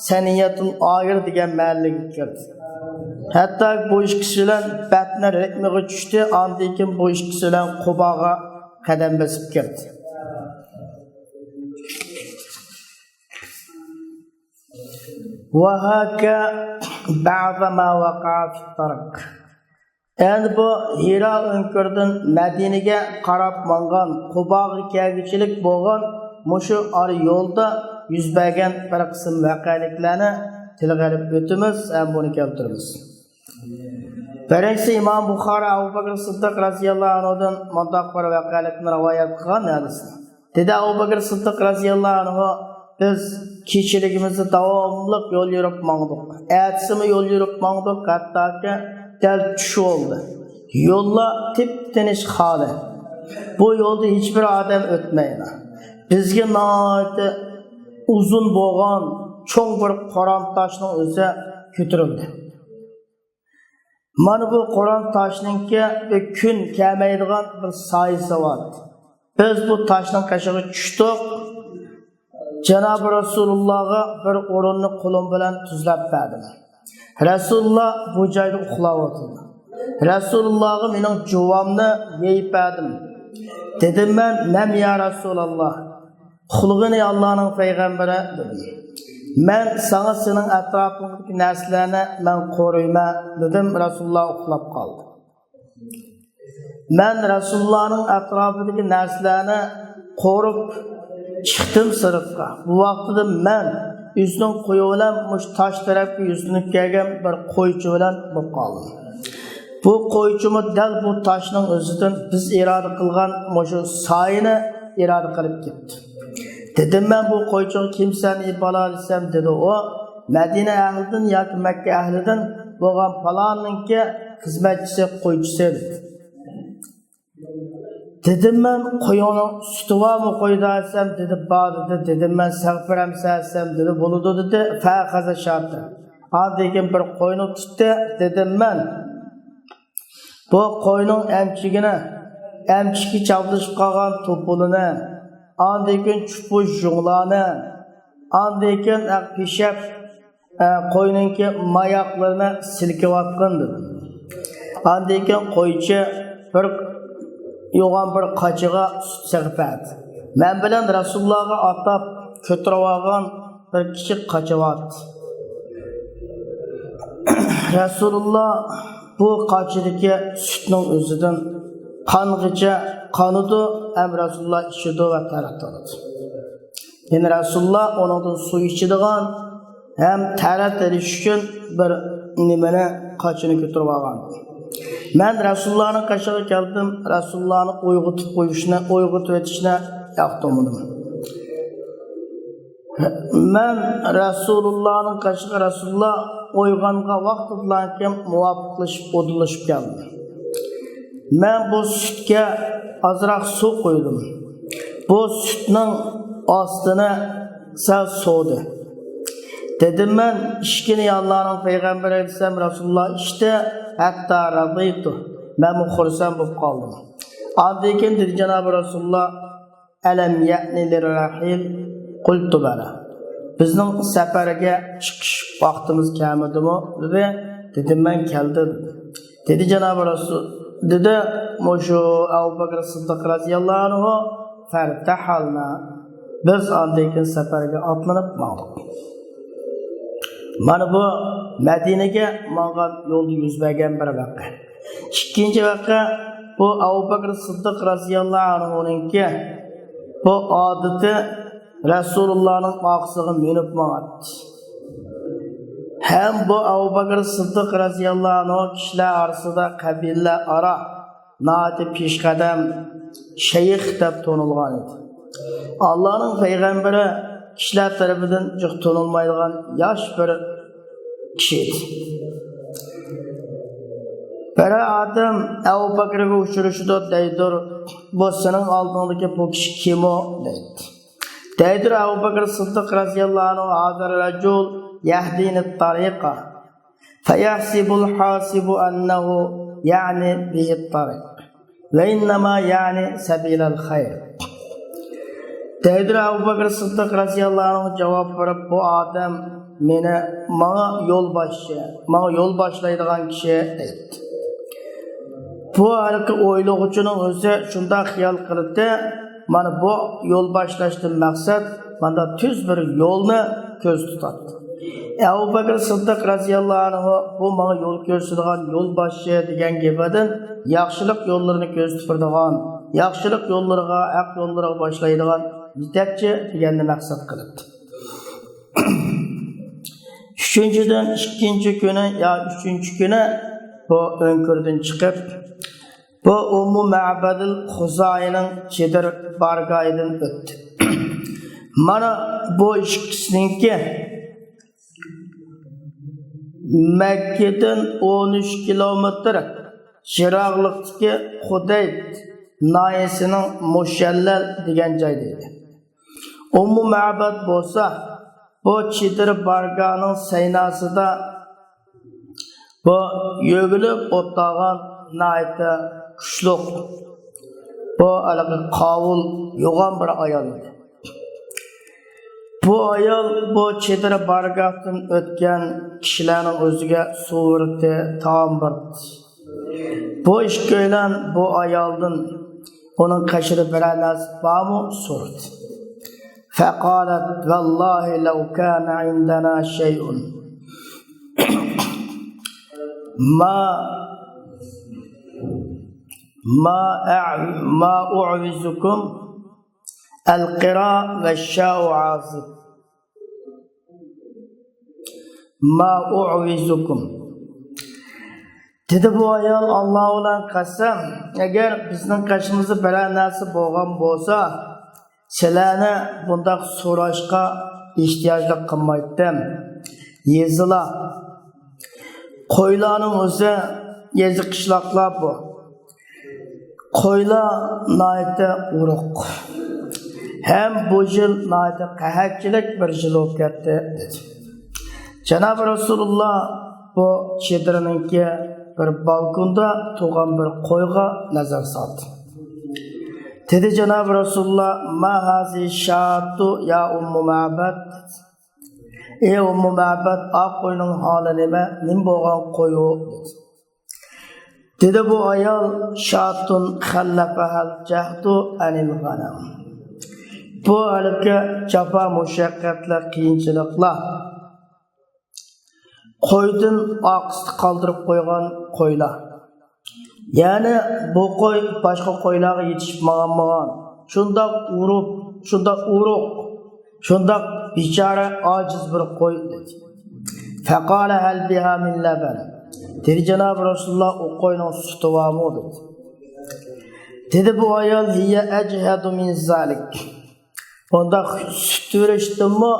سەنىيەتۇل ئايىر دېگەن مەھەللىگە كىردى. ھەتتا بۇ ئىككىسى بىلەن بەتنى رىقمىغا چۈشتى، ئاندىن كېيىن بۇ ئىككىسى بىلەن قۇباغا قەدەم بېسىپ كىردى. وهاك بعض ما وقع في الطريق. ئەمدى بۇ ھىرا ئۆڭكۈرىدىن مەدىنىگە قاراپ ماڭغان، قۇباغا كەلگۈچىلىك بولغان مۇشۇ ئارا يولدا يۈز بەرگەن بىر قىسىم ۋەقەلىكلەرنى تىلغا ئېلىپ ئۆتىمىز ھەم بۇنى كەلتۈرىمىز. بىرىنچىسى، ئىمام بۇخارى ئەبۇ بەكرى سىددىق رەزىياللاھۇ ئەنھۇدىن مۇنداق بىر ۋەقەلىكنى رىۋايەت قىلغان ھەدىسى. دېدى ئەبۇ بەكرى سىددىق رەزىياللاھۇ ئەنھۇ، بىز كېچىلىكىمىزدە داۋاملىق يول يۈرۈپ ماڭدۇق. ئەتىسىمۇ يول يۈرۈپ ماڭدۇق، ھەتتاكى دەل چۈش بولدى. يوللار تىپتىنىش خالى. بۇ يولدا ھېچبىر ئادەم ئۆتمەيدۇ. بىزگە ناھايىتى ئۇزۇن بولغان چوڭ بىر قورام تاشنىڭ ئۆزى كۆتۈرۈلدى. مانا بۇ قورام تاشنىڭكى بىر كۈن كەلمەيدىغان بىر سايىسى بار. بىز بۇ تاشنىڭ قېشىغا چۈشتۇق. جانابى رەسۇلۇللاغا بىر ئورۇننى قولۇم بىلەن تۈزلەپ بەردىم. رەسۇلۇللا بۇ جايدا ئۇخلاۋاتىدۇ. رەسۇلۇللاغا مېنىڭ جۇۋامنى يېيىپ بەردىم. دېدىم مەن، نەم يا رەسۇلاللا؟ ئۇخلىغىنى ئاللانىڭ پەيغەمبىرى، دېدىم. مەن ساڭا سېنىڭ ئەتراپىڭدىكى نەرسىلەرنى مەن قورۇيمەن، دېدىم. رەسۇلۇللا ئۇخلاپ قالدى. مەن رەسۇلۇللانىڭ ئەتراپىدىكى نەرسىلەرنى قورۇپ چىقتىم سىرتقا. بۇ ۋاقتىدا مەن ئۆزىنىڭ قويى بىلەن مۇشۇ تاش تەرەپكە يۈزلىنىپ كەلگەن بىر قويچى بىلەن بولۇپ قالدىم. بۇ قويچىمۇ دەل بۇ تاشنىڭ ئۆزىدىن بىز ئىرادە قىلغان مۇشۇ سايىنى ئىرادە قىلىپ كەتتى. دېدىم مەن بۇ قويچىغا، كىمسەن ئى بالا دېسەم، دېدى ئۇ، مەدىنە ئەھلىدىن ياكى مەككە ئەھلىدىن بولغان پالاننىڭكى خىزمەتچىسى، قويچىسى، دېدى. دېدىم مەن، قويۇڭنىڭ سۈتى بارمۇ قويدا دېسەم، دېدى، بار دېدى. دېدىم مەن، سېغىپ بېرەمسەن دېسەم، دېدى، بولىدۇ دېدى. فەخەزە شاتەن. ئاندىن كېيىن بىر قوينى تۇتتى، دېدىم مەن. بۇ قوينىڭ ئەمچىكىنى، ئەمچىكى چاپلىشىپ قالغان توپىلىنى، ئاندىن كېيىن چۈپۈش يۇڭلارنى، ئاندىن كېيىن ئەق پېشەپ، ئە، قوينىڭكى ماياقلىرىنى سىلكىۋاتقان دېدى. ئاندىن كېيىن قويچى بىر يوغان بىر قاچىغا سۈت سېغىپ بەردى. مەن بىلەن رەسۇلۇللاغا ئاتاپ كۆتۈرۈۋالغان بىر كىچىك قاچا بار. رەسۇلۇللا بۇ قاچىدىكى سۈتنىڭ ئۆزىدىن قانغىچە قانىدۇ، ھەم رەسۇلۇللا ئىچىدۇ ۋە تەرەت ئالىدۇ. يەنى رەسۇلۇللا ئۇنىڭدىن سۇ ئىچىدىغان ھەم تەرەت ئېلىش ئۈچۈن بىر نېمىنى، قاچىنى كۆتۈرۈپ ئالغان. مەن رەسۇلۇللانىڭ قېشىغا كەلدىم، رەسۇلۇللانى ئويغىتىپ قويۇشنى، ئويغىتىۋېتىشنى ياقتۇرمىدىم. مەن رەسۇلۇللانىڭ قېشىغا، رەسۇلۇللا ئويغانغان ۋاقتىدىلا مۇۋاپىقلىشىپ ئودۇللىشىپ كەلدىم. مەن بۇ سۈتكە ئازراق سۇ قۇيدۇم. بۇ سۈتنىڭ ئاستىنى سەل سوۋۇدى. دېدىم مەن، ئىچكىنى يا ئاللانىڭ پەيغەمبىرى دېسەم، رەسۇلۇللا ئىچتى، ھەتتا رەزىيتۇ، مەنمۇ خۇرسەن بولۇپ قالدىم. ئاندىن كېيىن دېدى جانابى رەسۇلۇللا، ئەلەم يەئنى لىررەھىل؟ قۇلتۇ بەلە. بىزنىڭ سەپەرگە چىقىش ۋاقتىمىز كەلمىدىمۇ؟ دېدى. دېدىم مەن، كەلدى دېدى. دېدى جانابى رەسۇل، دېدى مۇشۇ ئەبۇ بەكرى سىددىق رەزىياللاھۇ ئەنھۇ، فەرتەھەلنا. بىز ئاندىن كېيىن سەپەرگە ئاتلىنىپ ماڭدۇق. مانا بۇ مەدىنىگە ماڭغان يولدا يۈز بەرگەن بىر ۋەقە. ئىككىنچى ۋەقە، بۇ ئەبۇ بەكرى سىددىق رەزىياللاھۇ ئەنھۇنىڭكى بۇ ئادىتى، رەسۇلۇللانىڭ ئارقىسىغا مىنىپ ماڭاتتى. ھەم بۇ ئەبۇ بەكرى سىددىق رەزىياللاھۇ ئەنھۇ كىشىلەر ئارىسىدا، قەبىلىلەر ئارا ناھايىتى پېشقەدەم شەيخ دەپ تونۇلغان ئىدى. ئاللانىڭ پەيغەمبىرى كىشىلەر تەرىپىدىن جىق تونۇلمايدىغان ياش بىر كىشى ئىدى. بىرەر ئادەم ئەبۇ بەكرىگە ئۇچرىشىدۇ، دەيدۇ، بۇ سېنىڭ ئالدىڭدىكى بۇ كىشى كىم ئۇ؟ دەيدۇ. دەيدۇ ئەبۇ بەكرى سىددىق رەزىياللاھۇ ئەنھۇ، ھازا رەجۇل يەھدىنى تارىقە. فيحسب الحاسب أنه يعني به الطريق، وإنما يعني سبيل الخير. دەيدۇ ئەبۇ بەكرى سىددىق رەزىياللاھۇ ئەنھۇ جاۋاب بېرىپ، بۇ ئادەم مېنى، ماڭا يول باشچى، ماڭا يول باشلايدىغان كىشى دەيدۇ. بۇ ھېلىقى ئويلىغۇچىنىڭ ئۆزى شۇنداق خىيال قىلدى، مانا بۇ يول باشلاشتىن مەقسەت مانا تۈز بىر يولنى كۆزدە تۇتاتتى. ئەبۇ بەكرى سىددىق رەزىياللاھۇ ئەنھۇ بۇ ماڭا يول كۆرسىتىدىغان يول باشچى دېگەن گېپىدىن ياخشىلىق يوللىرىنى كۆرسىتىپ بېرىدىغان، ياخشىلىق يوللىرىغا، ھەق يوللىرىغا باشلايدىغان يېتەكچى دېگەننى مەقسەت قىلىپتۇ. ئۈچىنچىدىن، ئىككىنچى كۈنى يا ئۈچىنچى كۈنى بۇ ئۆڭكۈردىن چىقىپ، بۇ ئۇممۇ مەبەدىل خۇزائىنىڭ چېدىر بارگاھىدىن ئۆتتى. مانا بۇ ئىككىسىنىڭكى مەككىدىن ئون ئۈچ كىلومېتىر يىراقلىقتىكى خۇدەيد ناھىيەسىنىڭ مۇشەللەل دېگەن جايدا ئىدى. ئۇممۇ مەبەد بولسا بۇ چېدىر بارگاھنىڭ سەيناسىدا بۇ يۆگىلىپ ئولتۇرغان ناھايىتى كۈچلۈك، بۇ ھېلىقى قاۋۇل يوغان بىر ئايال ئىدى. بۇ ئايال بۇ چېدىر بارگاھتىن ئۆتكەن كىشىلەرنىڭ ئۆزىگە سۇ بېرىتتى، تائام بېرىتتى. بۇ ئىككىيلەن بۇ ئايالدىن ئۇنىڭ قېشىدا بىرەر نەرسە بارمۇ سورىدى. فقالت: والله لو كان عندنا شيء ما ما أع- ما أعوزكم القراء والشاء عازب. ما أعوزكم. دېدى بۇ ئايال، ئاللا بىلەن قەسەم، ئەگەر بىزنىڭ قېشىمىزدا بىرەر نەرسە بولغان بولسا، سىلەرنى بۇنداق سوراشقا ئېھتىياجلىق قىلمايتتىم. يېزىلار، قويلارنىڭ ئۆزى، يېزا قىشلاقلار بۇ. قويلار ناھايىتى ئورۇق ھەم بۇ يىل ناھايىتى قەھەتچىلىك بىر يىل بولۇپ كەتتى، دېدى. جانابى رەسۇلۇللا بۇ چېدىرنىڭكى بىر بالكوندا تۇرغان بىر قويغا نەزەر سالدى. دېدى جانابى رەسۇلۇللا: «ما ھازىھى شاتۇ يا ئۇممۇ مەبەد؟» «ئەي ئۇممۇ مەبەد، ئا قوينىڭ ھالى نېمە؟ نېمە بولغان قوي ئۇ؟» دېدى. دېدى بۇ ئايال: «شاتۇن خەللەفەھەل جەھدۇ ئەنىل غەنەم.» بۇ ھېلىقى جاپا مۇشەققەتلەر، قىيىنچىلىقلار قويدىن ئارقىسىدا قالدۇرۇپ قويغان قويلار. يەنى بۇ قوي باشقا قويلارغا يېتىشىپ ماڭالمىغان، شۇنداق ئورۇق، شۇنداق ئورۇق، شۇنداق بىچارە ئاجىز بىر قوي، دېدى. فەقالە: «ھەل بىھا مىن لەبەن؟» دېدى جانابى رەسۇلۇللا: «ئۇ قوينىڭ سۈتى بارمۇ؟» دېدى. دېدى بۇ ئايال: «ھىيە ئەجھەدۇ مىن زالىك.» «ئۇنداق سۈت بېرىشتىنمۇ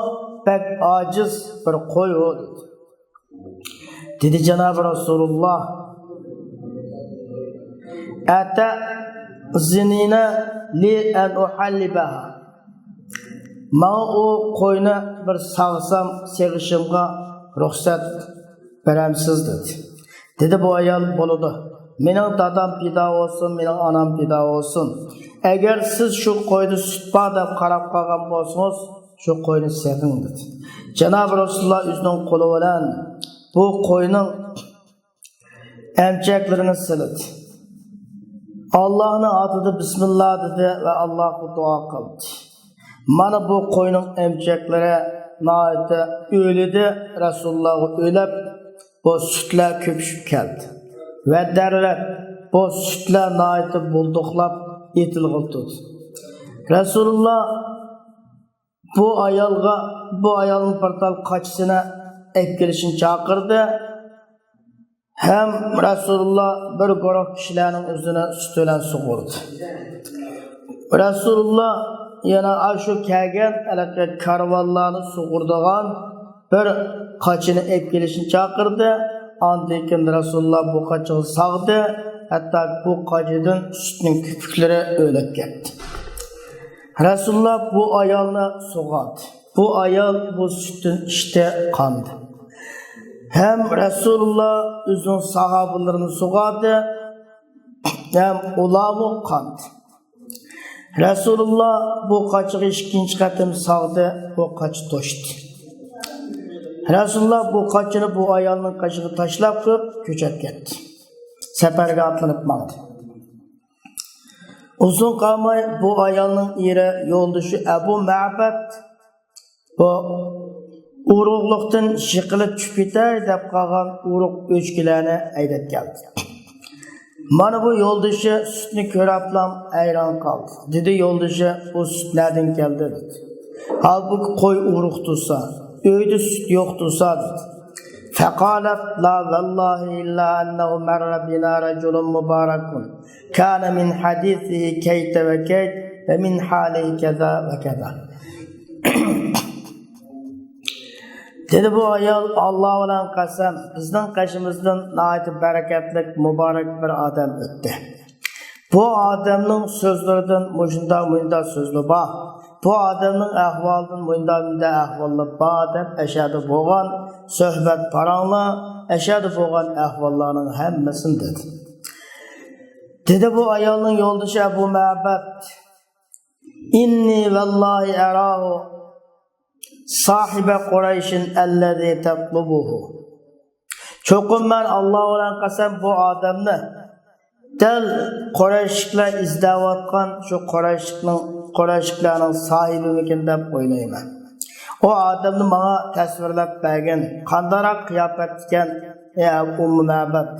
بەك ئاجىز بىر قوي ئۇ» دېدى. دېدى جانابى رەسۇلۇللا: «ئەتەئزىنىنە لى ئەن ئۇھەللىبەھا؟» «ماڭا ئۇ قوينى بىر ساغسام، سېغىشىمغا رۇخسەت بېرەمسىز؟» دېدى. دېدى بۇ ئايال: «بولىدۇ. مېنىڭ دادام پىدا بولسۇن، مېنىڭ ئانام پىدا بولسۇن. ئەگەر سىز شۇ قويدا سۈت بار دەپ قاراپ قالغان بولسىڭىز، شۇ قوينى سېغىڭ» دېدى. جانابى رەسۇلۇللا ئۆزىنىڭ قولى بىلەن بۇ قوينىڭ ئەمچەكلىرىنى سىلىدى. ئاللاھنىڭ ئاتىدا بىسمىللا دېدى ۋە ئاللاھقا دۇئا قىلدى. مانا بۇ قوينىڭ ئەمچەكلىرى ناھايىتى ئۆلىدى، رەسۇلۇللاغا ئۆلەپ، بۇ سۈتلەر كۆپۈشۈپ كەلدى. ۋە دەررەپ بۇ سۈتلەر ناھايىتى بۇلدۇقلاپ ئېتىلغىلى تۇردى. رەسۇلۇللا بۇ ئايالغا، بۇ ئايالنىڭ بىر تال قاچىسىنى ئەپ كېلىشنى چاقىردى. ھەم رەسۇلۇللا بىر گۇرۇھ كىشىلەرنىڭ ئۆزىنى سۈت بىلەن سۇغۇردى. رەسۇلۇللا يەنە ئاشۇ كەلگەن ھېلىقى كارۋانلارنى سۇغۇرىدىغان بىر قاچىنى ئېلىپ كېلىشنى چاقىردى. ئاندىن كېيىن رەسۇلۇللا بۇ قاچىغا ساغدى، ھەتتا بۇ قاچىدىن سۈتنىڭ كۆپۈكلىرى ئۆرلەپ كەتتى. رەسۇلۇللا بۇ ئايالنى سۇغاردى. بۇ ئايال بۇ سۈتتىن ئىچتى، قاندى. ھەم رەسۇلۇللا ئۆزىنىڭ ساھابىلىرىنى سۇغاردى، ھەم ئۇلارمۇ قاندى. رەسۇلۇللا بۇ قاچىغا ئىككىنچى قېتىم ساغدى، بۇ قاچا توشتى. رەسۇلۇللا بۇ قاچىنى بۇ ئايالنىڭ قېشىغا تاشلاپ قويۇپ، كۆچۈپ كەتتى. سەپەرگە ئاتلىنىپ ماڭدى. ئۇزۇن قالماي بۇ ئايالنىڭ ئېرى يولدىشى ئەبۇ مەبەد بۇ ئورۇقلۇقتىن يىقىلىپ چۈشۈپ كېتەي دەپ قالغان ئورۇق ئۆچكىلەرنى ھەيدەپ كەلدى. مانا بۇ يولدىشى سۈتنى كۆرۈپلا ھەيران قالدى. دېدى يولدىشى: «بۇ سۈت نەدىن كەلدى؟» دېدى. ھالبۇكى قوي ئورۇق تۇرسا، ئۆيدە سۈت يوق تۇرسا، دېدى. فقالت: لا والله إلا أنه مر بنا رجل مبارك كان من حديثه كيت وكيت ومن حاله كذا وكذا. دېدى بۇ ئايال: «ئاللا بىلەن قەسەم، بىزنىڭ قېشىمىزدىن ناھايىتى بەرىكەتلىك، مۇبارەك بىر ئادەم ئۆتتى. بۇ ئادەمنىڭ سۆزلىرىدىن مۇشۇنداق، مۇنداق سۆزلەر بار. بۇ ئادەمنىڭ ئەھۋالىدىن مۇنداق، مۇنداق ئەھۋاللار بار» دەپ، ئەشەدە بولغان سۆھبەت پاراڭلار، ئەشەدە بولغان ئەھۋاللارنىڭ ھەممىسىنى دېدى. دېدى بۇ ئايالنىڭ يولدىشى ئەبۇ مەبەد: إني والله أراه صاحب قريش الذي تطلبه. چوقۇم مەن ئاللا بىلەن قەسەم، بۇ ئادەمنى دەل قۇرەيشلىكلەر ئىزدەۋاتقان شۇ قۇرەيشلىكنىڭ، قۇرەيشلىكلەرنىڭ ساھىبىمىكىن دەپ ئويلايمەن. ئۇ ئادەمنى ماڭا تەسۋىرلەپ بەرگىن. قانداقراق قىياپەتتىكەن، ئەي ئۇممۇ مەبەد؟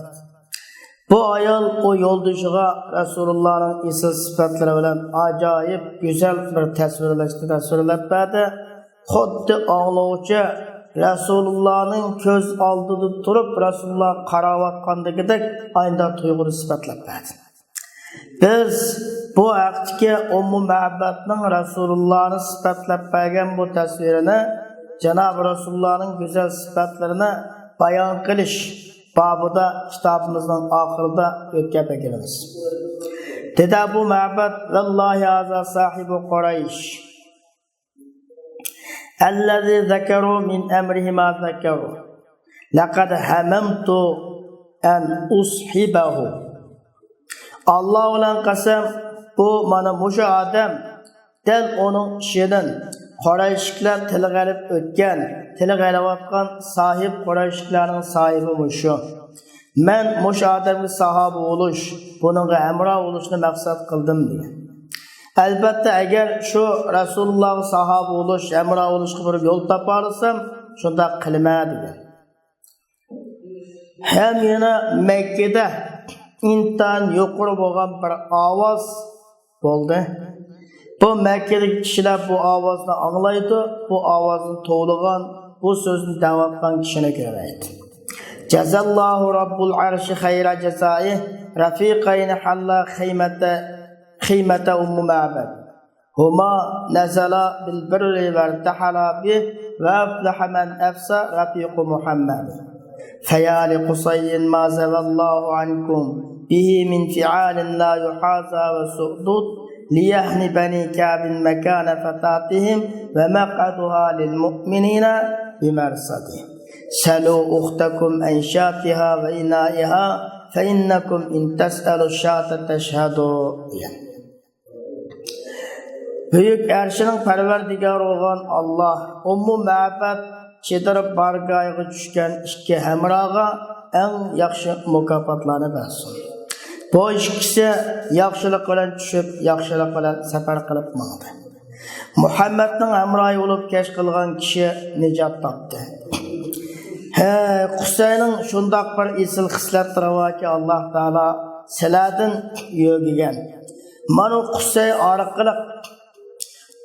بۇ ئايال ئۇ يولدىشىغا رەسۇلۇللانىڭ ئېسىل سۈپەتلىرى بىلەن ئاجايىپ گۈزەل بىر تەسۋىرلەشنى تەسۋىرلەپ بەردى. خۇددى ئاڭلىغۇچى رەسۇلۇللانىڭ كۆز ئالدىدا تۇرۇپ رەسۇلۇللاغا قاراۋاتقاندىكىدەك ئاينىدا تۇيغۇنى سۈپەتلەپ بەردى. بىز بۇ ھەقتىكى ئۇممۇ مەبەدنىڭ رەسۇلۇللانى سۈپەتلەپ بەرگەن بۇ تەسۋىرىنى، جانابى رەسۇلۇللانىڭ گۈزەل سۈپەتلىرىنى بايان قىلىش بابىدا كىتابىمىزنىڭ ئاخىرىدا ئۆتكەپ ئەكېلىمىز. دېدى ئەبۇ مەبەد: ۋەللاھى ھازا ساھىبۇ قۇرەيش. ئەللەزى زەكەرۇ مىن ئەمرىھىما زەكەرۇ. لەقەد ھەمەمتۇ ئەن ئۇسھىبەھۇ. ئاللا بىلەن قەسەم، بۇ مانا مۇشۇ ئادەم، دەل ئۇنىڭ ئىشىدىن، قۇرەيشلىكلەر تىلغا ئېلىپ ئۆتكەن، تىلغا ئېلىۋاتقان ساھىب، قۇرەيشلىكلەرنىڭ ساھىبى مۇشۇ. مەن مۇشۇ ئادەمگە ساھابە بولۇش، بۇنىڭغا ھەمراھ بولۇشنى مەقسەت قىلدىم، دېگەن. ئەلبەتتە، ئەگەر شۇ رەسۇلۇللاغا ساھابە بولۇش، ھەمراھ بولۇشقا بىر يول تاپالىسام، شۇنداق قىلىمەن، دېگەن. ھەم يەنە مەككىدە ئىنتايىن يۇقىرى بولغان بىر ئاۋاز بولدى. بۇ مەككىدىكى كىشىلەر بۇ ئاۋازنى ئاڭلايدۇ، بۇ ئاۋازنى توۋلىغان، بۇ سۆزنى دەۋاتقان كىشىنى كۆرەيدۇ. جەزەللاھۇ رەببۇل ئەرشى خەيرە جەزائى، رەفىقەينى ھەللا خىمەتە، خىمەتە ئۇممۇ مەبەد. هما نزلا بالبر وارتحلا به، وأفلح من أفزع رفيق محمد. فيا لقصي ما زوى الله عنكم به من فعال لا يحاذى وسؤدد، ليهن بني كعب مكان فتاتهم، ومقعدها للمؤمنين بمرصد. سلوا أختكم عن شاتها وإنائها، فإنكم إن تسألوا الشاة تشهدوا. بۈيۈك ئەرشىنىڭ پەرۋەردىگارى بولغان ئاللا ئۇممۇ مەبەد چېدىر بارگاھىغا چۈشكەن ئىككى ھەمراھقا ئەڭ ياخشى مۇكاپاتلارنى بەرسۇن. بۇ ئىككىسى ياخشىلىق بىلەن چۈشۈپ، ياخشىلىق بىلەن سەپەر قىلىپ ماڭدى. مۇھەممەدنىڭ ھەمراھى بولۇپ كەچ قىلغان كىشى نىجات تاپتى. ھە، قۇسەينىڭ شۇنداق بىر ئېسىل خىسلەتلىرى باركى، ئاللا تائالا سىلەردىن يۆگىگەن. مانا قۇسەي ئارقىلىق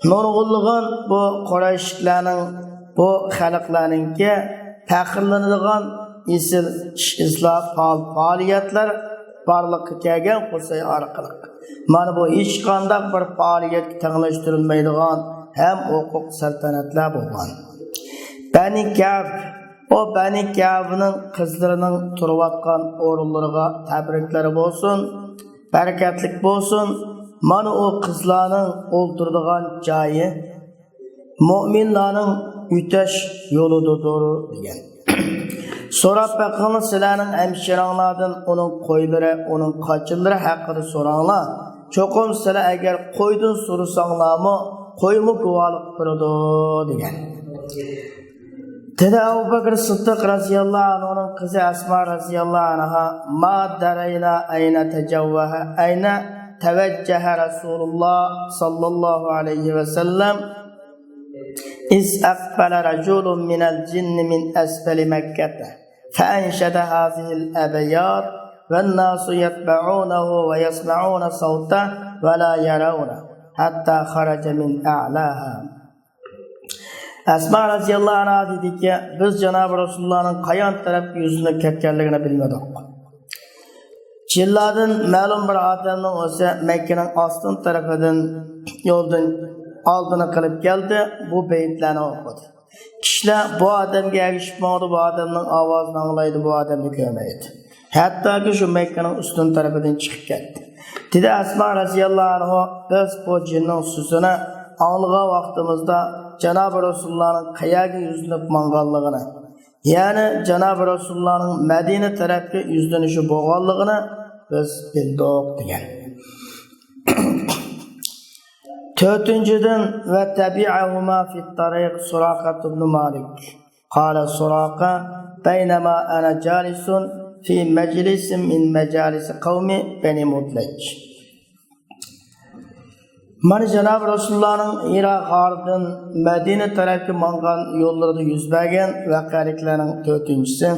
نۇرغۇنلىغان بۇ قۇرەيشلىكلەرنىڭ، بۇ خەلقلەرنىڭكى پەخىرلىنىدىغان ئېسىل ئىش-ئىزلار، پائال پائالىيەتلەر بارلىققا كەلگەن قۇسەي ئارقىلىق. مانا بۇ ھېچقانداق بىر پائالىيەتكە تەڭلەشتۈرۈلمەيدىغان ھەم ھوقۇق سەلتەنەتلەر بولغان. بەنى كەئب، ئۇ بەنى كەئبنىڭ قىزلىرىنىڭ تۇرۇۋاتقان ئورۇنلىرىغا تەبرىكلىرى بولسۇن. بەرىكەتلىك بولسۇن. مانا ئۇ قىزلارنىڭ ئولتۇرىدىغان جايى، مۆمىنلارنىڭ ئۆتەش يولىدۇر، دېگەن. سوراپ بېقىڭلار، سىلەرنىڭ ھەمشىرەڭلاردىن ئۇنىڭ قويلىرى، ئۇنىڭ قاچىلىرى ھەققىدە سوراڭلار. چوقۇم سىلەر ئەگەر قويدىن سورىساڭلارمۇ، قويمۇ گۇۋاھلىق بېرىدۇ، دېگەن. دېدى ئەبۇ بەكرى سىددىق رەزىياللاھۇ ئەنھۇنىڭ قىزى ئەسما رەزىياللاھۇ ئەنھا: ما درينا أين توجه، أين توجه رسول الله صلى الله عليه وسلم إذ أقبل رجل من الجن من أسفل مكة فأنشد هذه الأبيات والناس يتبعونه ويسمعون صوته ولا يرونه حتى خرج من أعلاها. ئەسما رەزىياللاھۇ ئەنھا دېدىكى، بىز جانابى رەسۇلۇللانىڭ قايان تەرەپكە يۈزلىنىپ كەتكەنلىكىنى بىلمىدۇق. جىنلاردىن مەلۇم بىر ئادەمنىڭ ئۆزى مەككىنىڭ ئاستىن تەرىپىدىن يولدىن ئالدىنى قىلىپ كەلدى، بۇ بەيتلەرنى ئوقۇدى. كىشىلەر بۇ ئادەمگە ئەگىشىپ ماڭىدۇ، بۇ ئادەمنىڭ ئاۋازىنى ئاڭلايدۇ، بۇ ئادەمنى كۆرمەيدۇ. ھەتتاكى شۇ مەككىنىڭ ئۈستۈن تەرىپىدىن چىقىپ كەتتى. دېدى ئەسما رەزىياللاھۇ ئەنھۇ، بىز بۇ جىننىڭ سۆزىنى ئاڭلىغان ۋاقتىمىزدا جانابى رەسۇلۇللانىڭ قەيەرگە يۈزلىنىپ ماڭغانلىقىنى، يەنى جانابى رەسۇلۇللانىڭ مەدىنە تەرەپكە يۈزلىنىشى بولغانلىقىنى بىز بىلدۇق، دېگەن. تۆتىنچىدىن، وتبعهما في الطريق سراقة بن مالك. قال سراقة: بينما أنا جالس في مجلس من مجالس قوم بني مدلج. مانا جانابى رەسۇلۇللانىڭ ھىرا غارىدىن مەدىنە تەرەپكە ماڭغان يوللىرىدا يۈز بەرگەن ۋەقەلىكلەرنىڭ تۆتىنچىسى.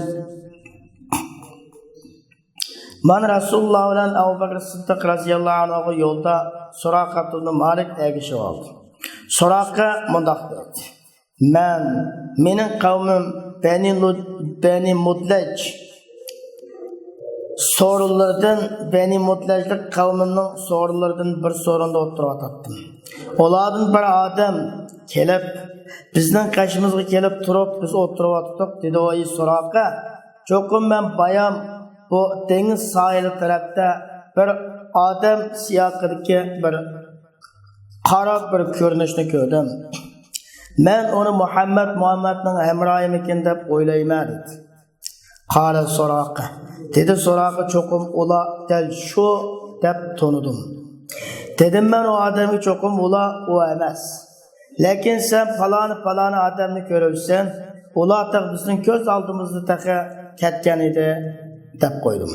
مانا رەسۇلۇللا بىلەن ئەبۇ بەكرى سىددىق رەزىياللاھۇ ئەنھۇغا يولدا سۇراقەت ئىبنى مالىك ئەگىشىۋالدى. سۇراقە مۇنداق دېدى: مەن، مېنىڭ قەۋمىم بەنى لۇ-، بەنى مۇدلەج سورۇنلىرىدىن، بەنى مۇدلەجلىك قەۋمىمنىڭ سورۇنلىرىدىن بىر سورۇندا ئولتۇرۇۋاتاتتىم. ئۇلاردىن بىر ئادەم كېلىپ، بىزنىڭ قېشىمىزغا كېلىپ تۇرۇپ، بىز ئولتۇرۇۋاتاتتۇق، دېدى: ۋاي سۇراقە، چوقۇم مەن بايام بۇ دېڭىز ساھىلى تەرەپتە بىر ئادەم سىياقىدىكى بىر قارا بىر كۆرۈنۈشنى كۆردۈم. مەن ئۇنى مۇھەممەد، مۇھەممەدنىڭ ھەمراھىمىكىن دەپ ئويلايمەن، دېدى. قال سۇراقە. دېدى سۇراقە، چوقۇم ئۇلار دەل شۇ دەپ تونۇدۇم. دېدىم مەن ئۇ ئادەمگە، چوقۇم ئۇلار ئۇ ئەمەس. لېكىن سەن پالانى، پالانى ئادەمنى كۆرۈپسەن، ئۇلار تېخى بىزنىڭ كۆز ئالدىمىزدا تېخى كەتكەن ئىدى، دەپ قويدۇم.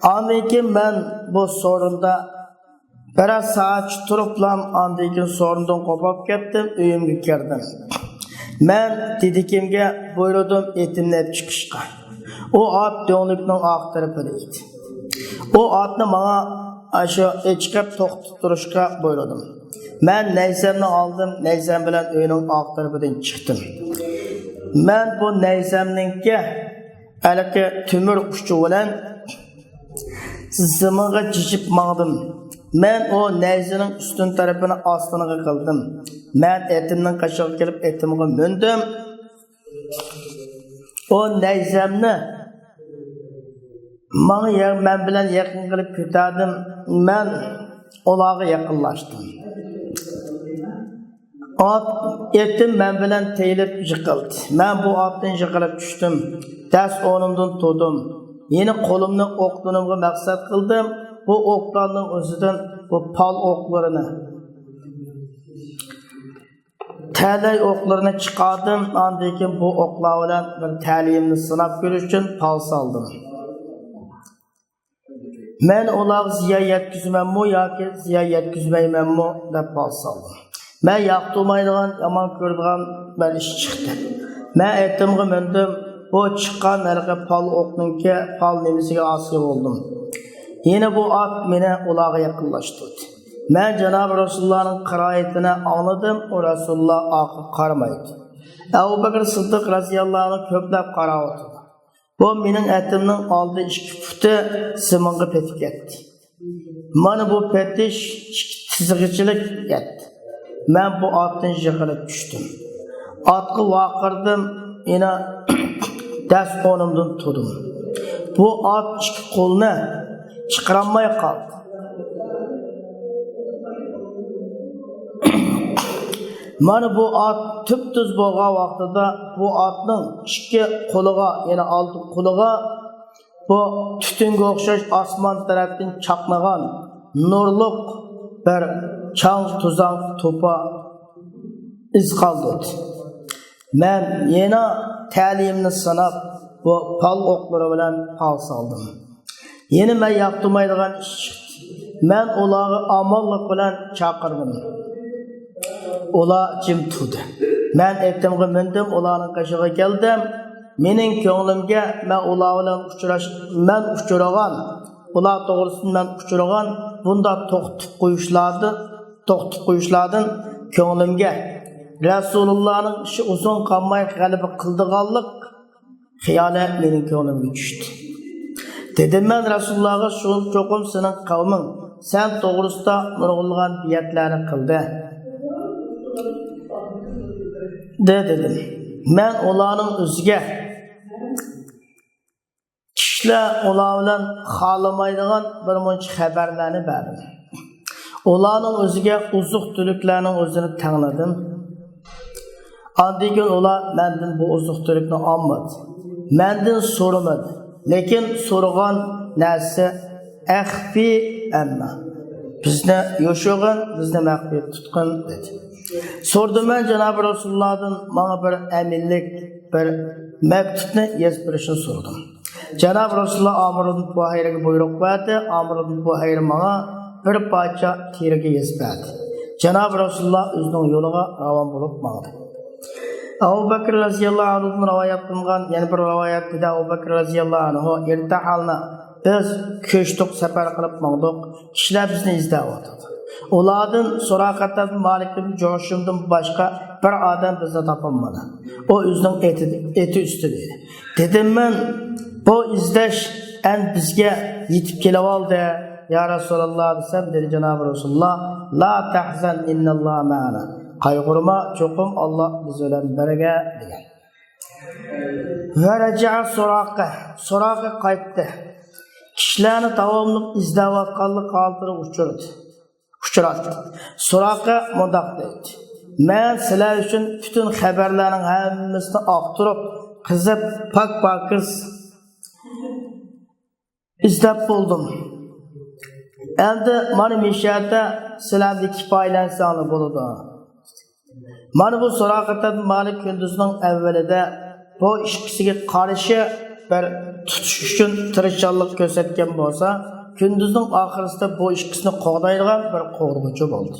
ئاندىن كېيىن مەن بۇ سورۇندا بىرەر سائەتچە تۇرۇپلام، ئاندىن كېيىن سورۇندىن قوپۇپ كەتتىم، ئۆيۈمگە كىردىم. مەن دېدىكىمگە بۇيرۇدۇم، ئېتىمنى ئېلىپ چىقىشقا. ئۇ ئات دۆڭلۈكنىڭ ئارقا تەرىپىدە ئىدى. ئۇ ئاتنى ماڭا ئاشۇ چىقىپ توختىتىپ تۇرۇشقا بۇيرۇدۇم. مەن نەيزەمنى ئالدىم، نەيزەم بىلەن ئۆينىڭ ئارقا تەرىپىدىن چىقتىم. مەن بۇ نەيزەمنىڭكى ھېلىقى تۆمۈر ئۇچى بىلەن زېمىنغا چېچىپ ماڭدىم. مەن ئۇ نەيزىنىڭ ئۈستۈن تەرىپىنى ئاستىنىغا قىلدىم. مەن ئېتىمنىڭ قېشىغا كېلىپ، ئېتىمغا مىندىم. ئۇ نەيزەمنى ماڭا يا-، مەن بىلەن يېقىن قىلىپ كۆتەردىم. مەن ئۇلارغا يېقىنلاشتىم. ئات، ئېتىم مەن بىلەن تېيىلىپ يىقىلدى. مەن بۇ ئاتتىن يىقىلىپ چۈشتۈم. دەس ئورنۇمدىن تۇردۇم. يەنە قولۇمنى ئوقلىرىمغا مەقسەت قىلدىم. بۇ ئوقلارنىڭ ئۆزىدىن بۇ پال ئوقلىرىنى، تەلەي ئوقلىرىنى چىقاردىم. ئاندىن كېيىن بۇ ئوقلار بىلەن بىر تەلىيىمنى سىناپ كۆرۈش ئۈچۈن پال سالدىم. مەن ئۇلارغا زىيان يەتكۈزىمەنمۇ ياكى زىيان يەتكۈزمەيمەنمۇ دەپ پال سالدىم. مەن ياقتۇرمايدىغان، يامان كۆرىدىغان بىر ئىش چىقتى. مەن ئېتىمغا مىندىم. بۇ چىققان ھېلىقى پال ئوقنىڭكى پال نېمىسىگە ھاسىل بولدۇم. يەنە بۇ ئات مېنى ئۇلارغا يېقىنلاشتۇردى. مەن جانابى رەسۇلۇللانىڭ قىرائىتىنى ئاڭلىدىم، ئۇ رەسۇلۇللا ئارقىغا قارىمايدۇ. ئەبۇ بەكرى سىددىق رەزىياللاھۇ ئەنھۇ كۆپلەپ قاراۋاتىدۇ. بۇ مېنىڭ ئېتىمنىڭ ئالدى ئىككى پۇتى زېمىنغا پېتىپ كەتتى. مانا بۇ پېتىش ئىككى تىزىغىچىلىك كەتتى. مەن بۇ ئاتتىن يىقىلىپ چۈشتۈم. ئاتقا ۋارقىرىدىم، يەنە دەس ئورنۇمدىن تۇردۇم. بۇ ئات ئىككى قولىنى چىقىرالماي قالدى. مانا بۇ ئات تۈپتۈز بولغان ۋاقتىدا بۇ ئاتنىڭ ئىككى قولىغا، يەنى ئالدى قولىغا بۇ تۈتۈنگە ئوخشاش ئاسمان تەرەپتىن چاقنىغان نۇرلۇق بىر چاڭ، توزان، توپا ئىز قالدۇردى. مەن يەنە تەلىيىمنى سىناپ، بۇ پال ئوقلىرى بىلەن پال سالدىم. يەنە مەن ياقتۇرمايدىغان ئىش چىقتى. مەن ئۇلارغا ئامانلىق بىلەن چاقىردىم. ئۇلار جىم تۇردى. مەن ئېتىمغا مىندىم، ئۇلارنىڭ قېشىغا كەلدىم. مېنىڭ كۆڭلۈمگە مەن ئۇلار بىلەن ئۇچراش، مەن ئۇچرىغان، ئۇلار توغرىسىدا مەن ئۇچرىغان بۇنداق توختىتىپ قويۇشلاردىن، توختىتىپ قويۇشلاردىن كۆڭلۈمگە رەسۇلۇللانىڭ ئىشى ئۇزۇن قالماي غەلىبە قىلىدىغانلىق خىيالى مېنىڭ كۆڭلۈمگە چۈشتى. دېدىم مەن رەسۇلۇللاغا، شۇ چوقۇم سېنىڭ قەۋمىڭ سەن توغرىسىدا نۇرغۇنلىغان بېيەتلەرنى قىلدى، دېدىم. مەن ئۇلارنىڭ ئۆزىگە كىشىلەر ئۇلار بىلەن خالىمايدىغان بىر مۇنچە خەۋەرلەرنى بەردىم. ئۇلارنىڭ ئۆزىگە ئوزۇق-تۈلۈكلەرنىڭ ئۆزىنى تەڭلىدىم. ئاندىن كېيىن ئۇلار مەندىن بۇ ئوزۇق-تۈلۈكنى ئالمىدى. مەندىن سورىمىدى. لېكىن سورىغان نەرسە ئەخفى ئەننا. بىزنى يوشۇرغىن، بىزنى مەخپىي تۇتقىن، دېدى. سورىدىم مەن جانابى رەسۇلۇللادىن ماڭا بىر ئەمىنلىك، بىر مەكتۇپنى يېزىپ بېرىشنى سورىدىم. جانابى رەسۇلۇللا ئامىر ئىبن پۇھەيرىگە بۇيرۇق بەردى. ئامىر ئىبن پۇھەيرە ماڭا بىر پارچە تېرىگە يېزىپ بەردى. جانابى رەسۇلۇللا ئۆزىنىڭ يولىغا راۋان بولۇپ ماڭدى. ئەبۇ بەكرى رەزىياللاھۇ ئەنھۇدىن رىۋايەت قىلىنغان يەنە بىر رىۋايەتتە ئەبۇ بەكرى رەزىياللاھۇ ئەنھۇ، ئىرتەھەلنا، بىز كۆچتۇق، سەپەر قىلىپ ماڭدۇق. كىشىلەر بىزنى ئىزدەۋاتىدۇ. ئۇلاردىن سۇراقەتە ئىبن مالىك ئىبن جۇشۇمدىن باشقا بىر ئادەم بىزنى تاپالمىدى. ئۇ ئۆزىنىڭ ئېتى، ئېتى ئۈستىدە ئىدى. دېدىم مەن، بۇ ئىزدەش ئەن بىزگە يېتىپ كېلىۋالدى، يا رەسۇلاللا، دېسەم، دېدى جانابى رەسۇلۇللا، لا تەھزەن، ئىنناللاھە مەئەنا. قايغۇرما، چوقۇم ئاللا بىز بىلەن بىرگە، دېگەن. ۋە رەجەئە سۇراقە، سۇراقە قايتتى. كىشىلەرنى داۋاملىق ئىزدەۋاتقانلىق ھالىتىنى ئۇچرىدى، ئۇچراتتى. سۇراقە مۇنداق دەيدۇ: «مەن سىلەر ئۈچۈن پۈتۈن خەۋەرلەرنىڭ ھەممىسىنى ئاختۇرۇپ، قېزىپ، پاك-پاكىز ئىزدەپ بولدۇم. ئەمدى مانا مۇشۇ يەردە سىلەردە كىپايىلەنسەڭلار بولىدۇ.» مانا بۇ سۇراقەت ئىبن مالىك كۈندۈزنىڭ ئەۋۋىلىدە بۇ ئىككىسىگە قارشى بىر تۇتۇش ئۈچۈن تىرىشچانلىق كۆرسەتكەن بولسا، كۈندۈزنىڭ ئاخىرىسىدا بۇ ئىككىسىنى قوغدايدىغان بىر قوغدىغۇچى بولدى.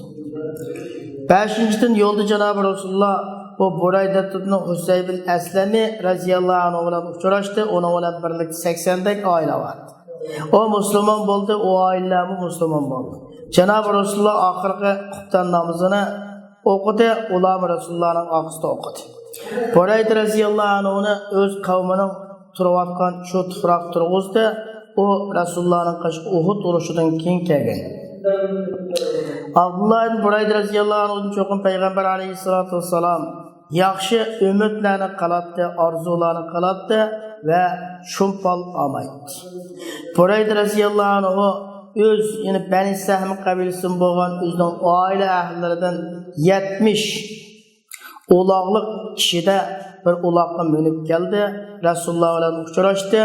بەشىنچىدىن، يولدا جانابى رەسۇلۇللا بۇ بۇرەيدەتۇبنى ھۇسەي بىن ئەسلەمى رەزىياللاھۇ ئەنھۇ بىلەن ئۇچراشتى. ئۇنىڭ بىلەن بىرلىكتە سەكسەندەك ئائىلە بار. ئۇ مۇسۇلمان بولدى، ئۇ ئائىلىلەرمۇ مۇسۇلمان بولدى. جانابى رەسۇلۇللا ئاخىرقى قۇپتان نامىزىنى ئوقۇدى، ئۇلارمۇ رەسۇلۇللانىڭ ئارقىسىدا ئوقۇدى. بۇرەيدە رەزىياللاھۇ ئەنھۇنى ئۆز قەۋمىنىڭ تۇرۇۋاتقان شۇ تۇپراققا تۇرغۇزدى. ئۇ رەسۇلۇللانىڭ قېشىغا ئۇھۇد ئۇرۇشىدىن كېيىن كەلگەن. ئابدۇللا ئىبن بۇرەيدە رەزىياللاھۇ ئەنھۇدىن چوقۇم پەيغەمبەر ئەلەيھىسسالاتۇ ۋەسسالام ياخشى ئۈمىدلەرنى قىلاتتى، ئارزۇلارنى قىلاتتى ۋە شۇمپال ئالمايتتى. بۇرەيدە رەزىياللاھۇ ئەنھۇ ئۆز، يەنى بەنى سەھم قەبىلىسىدىن بولغان ئۆزىنىڭ ئائىلە ئەھلىلىرىدىن يەتمىش ئۇلاغلىق كىشىدە بىر ئۇلاغقا مىنىپ كەلدى، رەسۇلۇللا بىلەن ئۇچراشتى.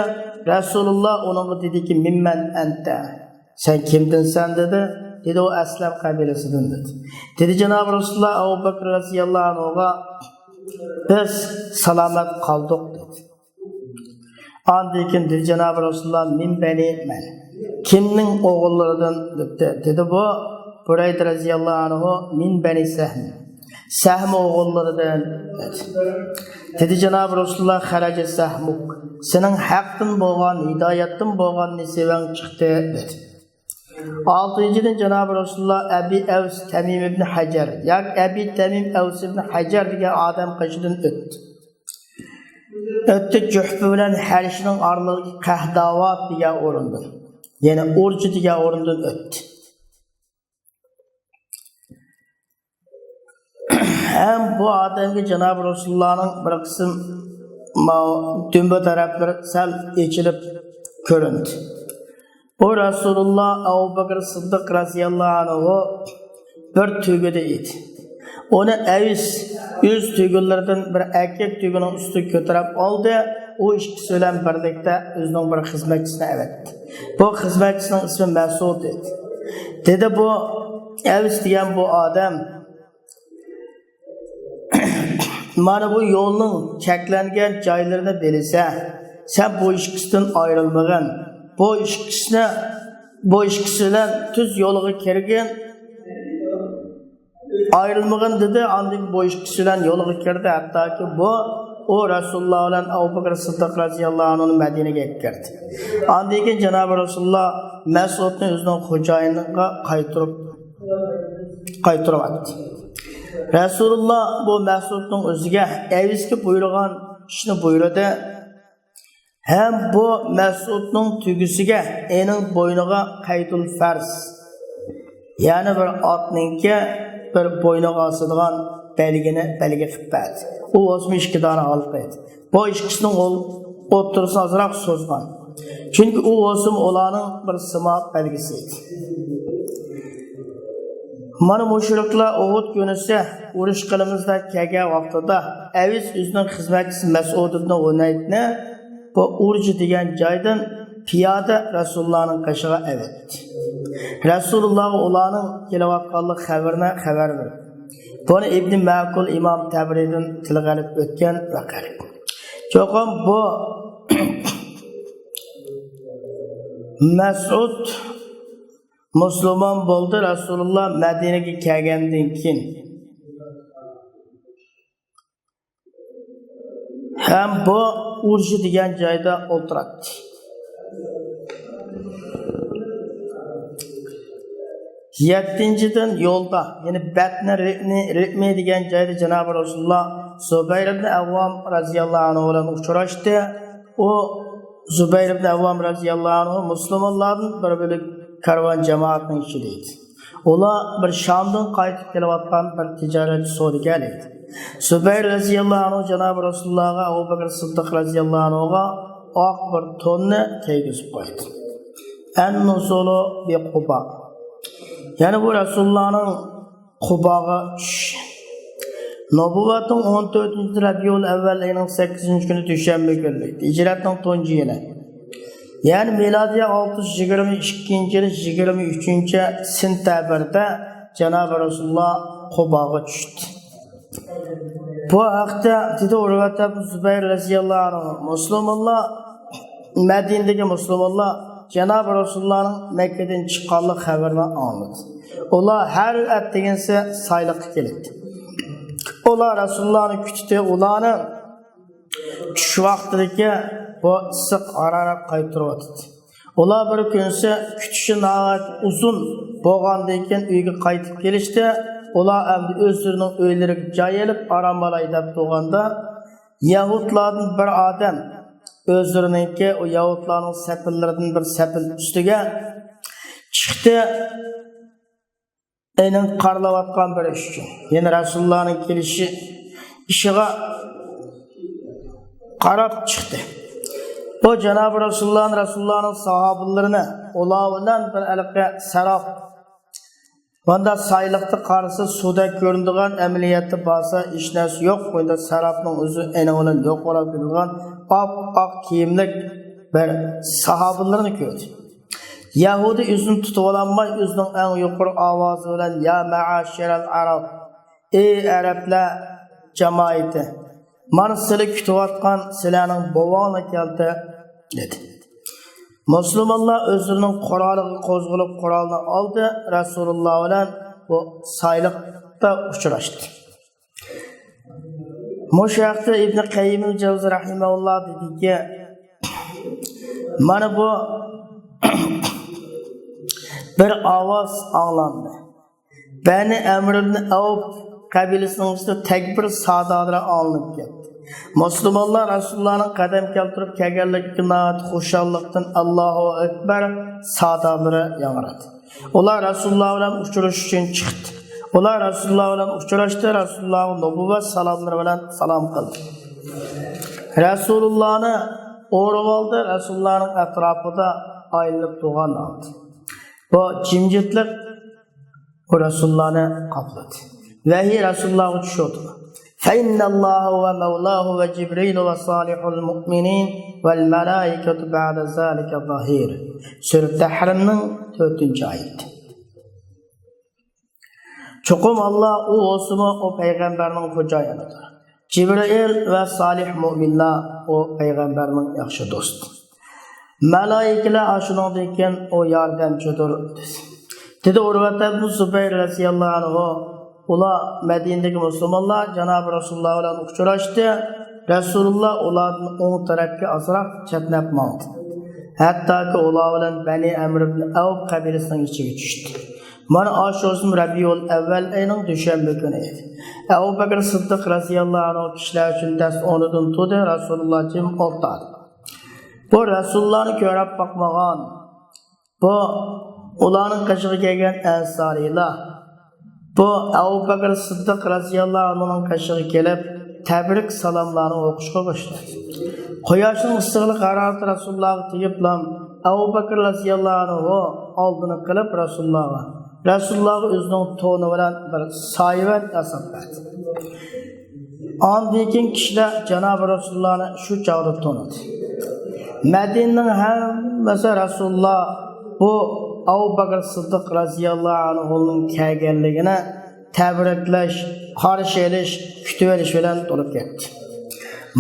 رەسۇلۇللا ئۇنىڭغا دېدىكى، «مىممەن ئەنتە؟» «سەن كىمدىنسەن؟» دېدى. دېدى، «ئۇ ئەسلەم قەبىلىسىدىن» دېدى. دېدى جانابى رەسۇلۇللا ئەبۇ بەكرى رەزىياللاھۇ ئەنھۇغا، «بىز سالامەت قالدۇق» دېدى. ئاندىن كېيىن دېدى جانابى رەسۇلۇللا، «مىن بەنى مەن؟» «كىمنىڭ ئوغۇللىرىدىن؟» دېدى. دېدى بۇ بۇرەيدە رەزىياللاھۇ ئەنھۇ، «مىن بەنى سەھم»، سەھم ئوغۇللىرىدىن دېدى. دېدى جانابى رەسۇلۇللا، «خەرەجە سەھمۇك»، سېنىڭ ھەقتىن بولغان، ھىدايەتتىن بولغان نېسىۋەڭ چىقتى دېدى. ئالتىنچىدىن، جانابى رەسۇلۇللا ئەبى ئەۋس تەمىم ئىبن ھەجەر ياكى ئەبى تەمىم ئەۋس ئىبن ھەجەر دېگەن ئادەم قېشىدىن ئۆتتى. ئۆتتى، جۇھپا بىلەن ھەرىشنىڭ ئارىلىقىدىكى قەھداۋات دېگەن ئورۇندىن، يەنى ئۇرجا دېگەن ئورۇندىن ئۆتتى. ھەم بۇ ئادەمگە جانابى رەسۇلۇللانىڭ بىر قىسىم ماۋۇ دۈمبە تەرەپلىرى سەل ئېچىلىپ كۆرۈندى. ئۇ رەسۇلۇللا ئەبۇ بەكرى سىددىق رەزىياللاھۇ ئەنھۇ بىر تۆگىدە ئىدى. ئۇنى ئەۋس ئۆز تۆگىلىرىدىن بىر ئەركەك تۆگىنىڭ ئۈستىگە كۆتۈرۈپ ئالدى. ئۇ ئىككىسى بىلەن بىرلىكتە ئۆزىنىڭ بىر خىزمەتچىسىنى ئەۋەتتى. بۇ خىزمەتچىسىنىڭ ئىسمى مەسئۇد ئىدى. دېدى، بۇ ئەۋس دېگەن بۇ ئادەم مانا بۇ يولنىڭ چەكلەنگەن جايلىرىنى بىلىسەن، سەن بۇ ئىككىسىدىن ئايرىلمىغىن. بۇ ئىككىسىنى، بۇ ئىككىسى بىلەن تۈز يولغا كىرگىن، ئايرىلمىغىن دېدى. ئاندىن بۇ ئىككىسى بىلەن يولغا كىردى، ھەتتاكى بۇ، ئۇ رەسۇلۇللا بىلەن ئەبۇ بەكرى سىددىق رەزىياللاھۇ ئەنھۇنى مەدىنىگە ئەكىرىپ كەلدى. ئاندىن كېيىن جانابى رەسۇلۇللا مەسئۇدنى ئۆزىنىڭ خوجايىنىغا قايتۇرۇپ قايتۇرۇۋەتتى. رەسۇلۇللا بۇ مەسئۇدنىڭ ئۆزىگە ئەۋسكە بۇيرۇغان ئىشنى بۇيرۇدى ھەم بۇ مەسئۇدنىڭ تۆگىسىگە ئېنىڭ بوينىغا قەيدۇل فەرس، يەنى بىر ئاتنىڭكى بىر بوينىغا ئاسىدىغان بەلگىنى بەلگە قىلىپ بەردى. ئۇ بولسىمۇ ئىككى دانە ھالقا ئىدى. بۇ ئىككىسىنىڭ ئول-، ئوتتۇرىسىنى ئازراق سوزغان. چۈنكى ئۇ بولسىمۇ ئۇلارنىڭ بىر سىما بەلگىسى ئىدى. مانا مۇشرىكلار ئۇھۇد كۈنىسى ئۇرۇش قىلىمىز دەپ كەلگەن ۋاقتىدا ئەۋس ئۆزىنىڭ خىزمەتچىسى مەسئۇد ئىبن ئۇنەيدنى بۇ ئۇرجا دېگەن جايدىن پىيادە رەسۇلۇللانىڭ قېشىغا ئەۋەتتى. رەسۇلۇللاغا ئۇلارنىڭ كېلىۋاتقانلىق خەۋىرىنى خەۋەر بەردى. بۇنى ئىبنى مەكۇل ئىمام تەبرىدىن تىلغا ئېلىپ ئۆتكەن ۋەقە. چوقۇم بۇ مەسئۇد مۇسۇلمان بولدى، رەسۇلۇللا مەدىنىگە كەلگەندىن كېيىن. ھەم بۇ ئۇرجا دېگەن جايدا ئولتۇراتتى. يەتتىنچىدىن، يولدا، يەنى بەتنى رىئنى، رىئمى دېگەن جايدا جانابى رەسۇلۇللا زۇبەير ئىبنى ئەۋۋام رەزىياللاھۇ ئەنھۇ بىلەن ئۇچراشتى. ئۇ زۇبەير ئىبنى ئەۋۋام رەزىياللاھۇ ئەنھۇ مۇسۇلمانلاردىن بىر بۆلەك كارۋان جامائەتنىڭ ئىچىدە ئىدى. ئۇلار بىر شامدىن قايتىپ كېلىۋاتقان بىر تىجارەتچى سودىگەر ئىدى. زۇبەير رەزىياللاھۇ ئەنھۇ جانابى رەسۇلۇللاغا، ئەبۇ بەكرى سىددىق رەزىياللاھۇ ئەنھۇغا ئاق بىر توننى كىيگۈزۈپ قويدى. ئەن نۇزۇلۇ بى قۇبا. يەنى بۇ رەسۇلۇللانىڭ قۇباغا چۈشۈشى. نۇبۇۋۋەتنىڭ ئون تۆتىنچى رەبىئۇل ئەۋۋەل ئېيىنىڭ سەككىزىنچى كۈنى دۈشەنبە كۈنى، ھىجرەتنىڭ تۇنجى يىلى. يەنى مىلادىيە ئالتە يۈز يىگىرمە ئىككىنچى يىلى يىگىرمە ئۈچىنچى سېنتەبىردە جانابى رەسۇلۇللا قۇباغا چۈشتى. بۇ ھەقتە دېدى ئۇرۋەت ئىبن زۇبەير رەزىياللاھۇ ئەنھۇ، مۇسۇلمانلار، مەدىنىدىكى مۇسۇلمانلار جانابى رەسۇلۇللانىڭ مەككىدىن چىققانلىق خەۋىرىنى ئاڭلىدى. ئۇلار ھەر ئەتىگىنسى سايلىققا كېلەتتى. ئۇلار رەسۇلۇللانى كۈتتى، ئۇلارنى چۈش ۋاقتىدىكى بۇ ئىسسىق ھارارەت قايتۇرۇۋاتىدۇ. ئۇلار بىر كۈنسى كۈتۈشى ناھايىتى ئۇزۇن بولغاندىن كېيىن ئۆيگە قايتىپ كېلىشتى. ئۇلار ئەمدى ئۆزلىرىنىڭ ئۆيلىرىگە جاي ئېلىپ ئارام ئالاي دەپ تۇرغاندا، يەھۇدلاردىن بىر ئادەم ئۆزلىرىنىڭكى، ئۇ يەھۇدلارنىڭ سەپىلىرىدىن بىر سەپىل ئۈستىگە چىقتى. ئېنىڭ قارىلىۋاتقان بىر ئىش ئۈچۈن، يەنى رەسۇلۇللانىڭ كېلىشى ئىشىغا قاراپ چىقتى. بۇ جانابى رەسۇلۇللانى، رەسۇلۇللانىڭ ساھابىلىرىنى، ئۇلار بىلەن بىر ھېلىقى سەراپ، ماندا سايلىقتا قارىسا سۇدەك كۆرۈنىدىغان، ئەمەلىيەتتە بارسا ھېچ نەرسە يوق، ماندا سەراپنىڭ ئۆزى ئېنىڭ بىلەن يوقىلاپ كېتىدىغان ئاپئاق كىيىملىك بىر ساھابىلىرىنى كۆردى. يەھۇدىي ئۆزىنى تۇتۇۋالالماي، ئۆزىنىڭ ئەڭ يۇقىرى ئاۋازى بىلەن، يا مەئاشىرەل ئەرەب، ئەي ئەرەبلەر جامائىتى، مانا سىلى كۈتۈۋاتقان سىلەرنىڭ بوۋاڭلار كەلدى، دېدى. مۇسۇلمانلار ئۆزلىرىنىڭ قورالىغا قوزغىلىپ، قورالنى ئالدى، رەسۇلۇللا بىلەن بۇ سايلىقتا ئۇچراشتى. مۇشۇ ھەقتە ئىبنى قەييىم جەۋزى رەھىمەھۇللا دېدىكى، مانا بۇ بىر ئاۋاز ئاڭلاندى. بەنى ئەمر ئىبنى ئەۋپ قەبىلىسىنىڭ ئىچىدە تەكبىر سادالىرى ئاڭلىنىپ كەتتى. مۇسۇلمانلار رەسۇلۇللانىڭ قەدەم كەلتۈرۈپ كەلگەنلىكىگە ناھايىتى خۇشاللىقتىن ئاللاھۇ ئەكبەر سادالىرى ياڭرىدى. ئۇلار رەسۇلۇللا بىلەن ئۇچرىشىش ئۈچۈن چىقتى. ئۇلار رەسۇلۇللا بىلەن ئۇچراشتى، رەسۇلۇللاغا نۇبۇۋۋەت سالاملىرى بىلەن سالام قىلدى. رەسۇلۇللانى ئورىۋالدى، رەسۇلۇللانىڭ ئەتراپىدا ئايلىنىپ تۇرغان ھالدا. بۇ جىمجىتلىق بۇ رەسۇلۇللانى قاپلىدى. ۋەھىي رەسۇلۇللاغا چۈشۈۋاتىدۇ. فَإِنَّ اللَّهَ هُوَ مَوْلَاهُ وَجِبْرِيلُ وَصَالِحُ الْمُؤْمِنِينَ وَالْمَلَائِكَةُ بَعْدَ ذَلِكَ ظَهِيرٌ. سۈرە تەھرىمنىڭ تۆتىنچى ئايىتى. چوقۇم ئاللا ئۇ بولسىمۇ ئۇ پەيغەمبەرنىڭ خوجايىنىدۇر. جىبرىئىل ۋە سالىھ مۆمىنلەر ئۇ پەيغەمبەرنىڭ ياخشى دوستى. مەلائىكىلەر ئاشۇنىڭدىن كېيىن ئۇ ياردەمچىدۇر، دېدى. دېدى ئۇرۋەت ئىبنى زۇبەير رەزىياللاھۇ ئەنھۇ، ئۇلار مەدىنىدىكى مۇسۇلمانلار جانابى رەسۇلۇللا بىلەن ئۇچراشتى. رەسۇلۇللا ئۇلاردىن ئوڭ تەرەپكە ئازراق چەتنەپ ماڭدى. ھەتتاكى ئۇلار بىلەن بەنى ئەمر ئىبنى ئەۋپ قەبىلىسىنىڭ ئىچىگە چۈشتى. مانا ئاشۇ رەبىئۇل ئەۋۋەل ئېيىنىڭ دۈشەنبە كۈنى ئىدى. ئەبۇ بەكرى سىددىق رەزىياللاھۇ ئەنھۇ كىشىلەر ئۈچۈن دەس ئورنىدىن تۇردى، رەسۇلۇللا جىم ئولتۇردى. بۇ رەسۇلۇللانى كۆرۈپ باقمىغان، بۇ ئۇلارنىڭ قېشىغا كەلگەن ئەنسارىيلار بۇ ئەبۇ بەكرى سىددىق رەزىياللاھۇ ئەنھۇنىڭ قېشىغا كېلىپ، تەبرىك سالاملارنى ئوقۇشقا باشلىدى. قۇياشنىڭ ئىسسىقلىق ھارارىتى رەسۇلۇللاغا تېگىپلا، ئەبۇ بەكرى رەزىياللاھۇ ئەنھۇ ئالدىنى قىلىپ رەسۇلۇللاغا، رەسۇلۇللاغا ئۆزىنىڭ تونى بىلەن بىر سايىۋەن ياساپ بەردى. ئاندىن كېيىن كىشىلەر جانابى رەسۇلۇللانى شۇ چاغدا تونۇدى. مەدىنىنىڭ ھەممىسى رەسۇلۇللا بۇ ئەبۇ بەكرى سىددىق رەزىياللاھۇ ئەنھۇنىڭ كەلگەنلىكىنى تەبرىكلەش، قارشى ئېلىش، كۈتۈۋېلىش بىلەن تولۇپ كەتتى.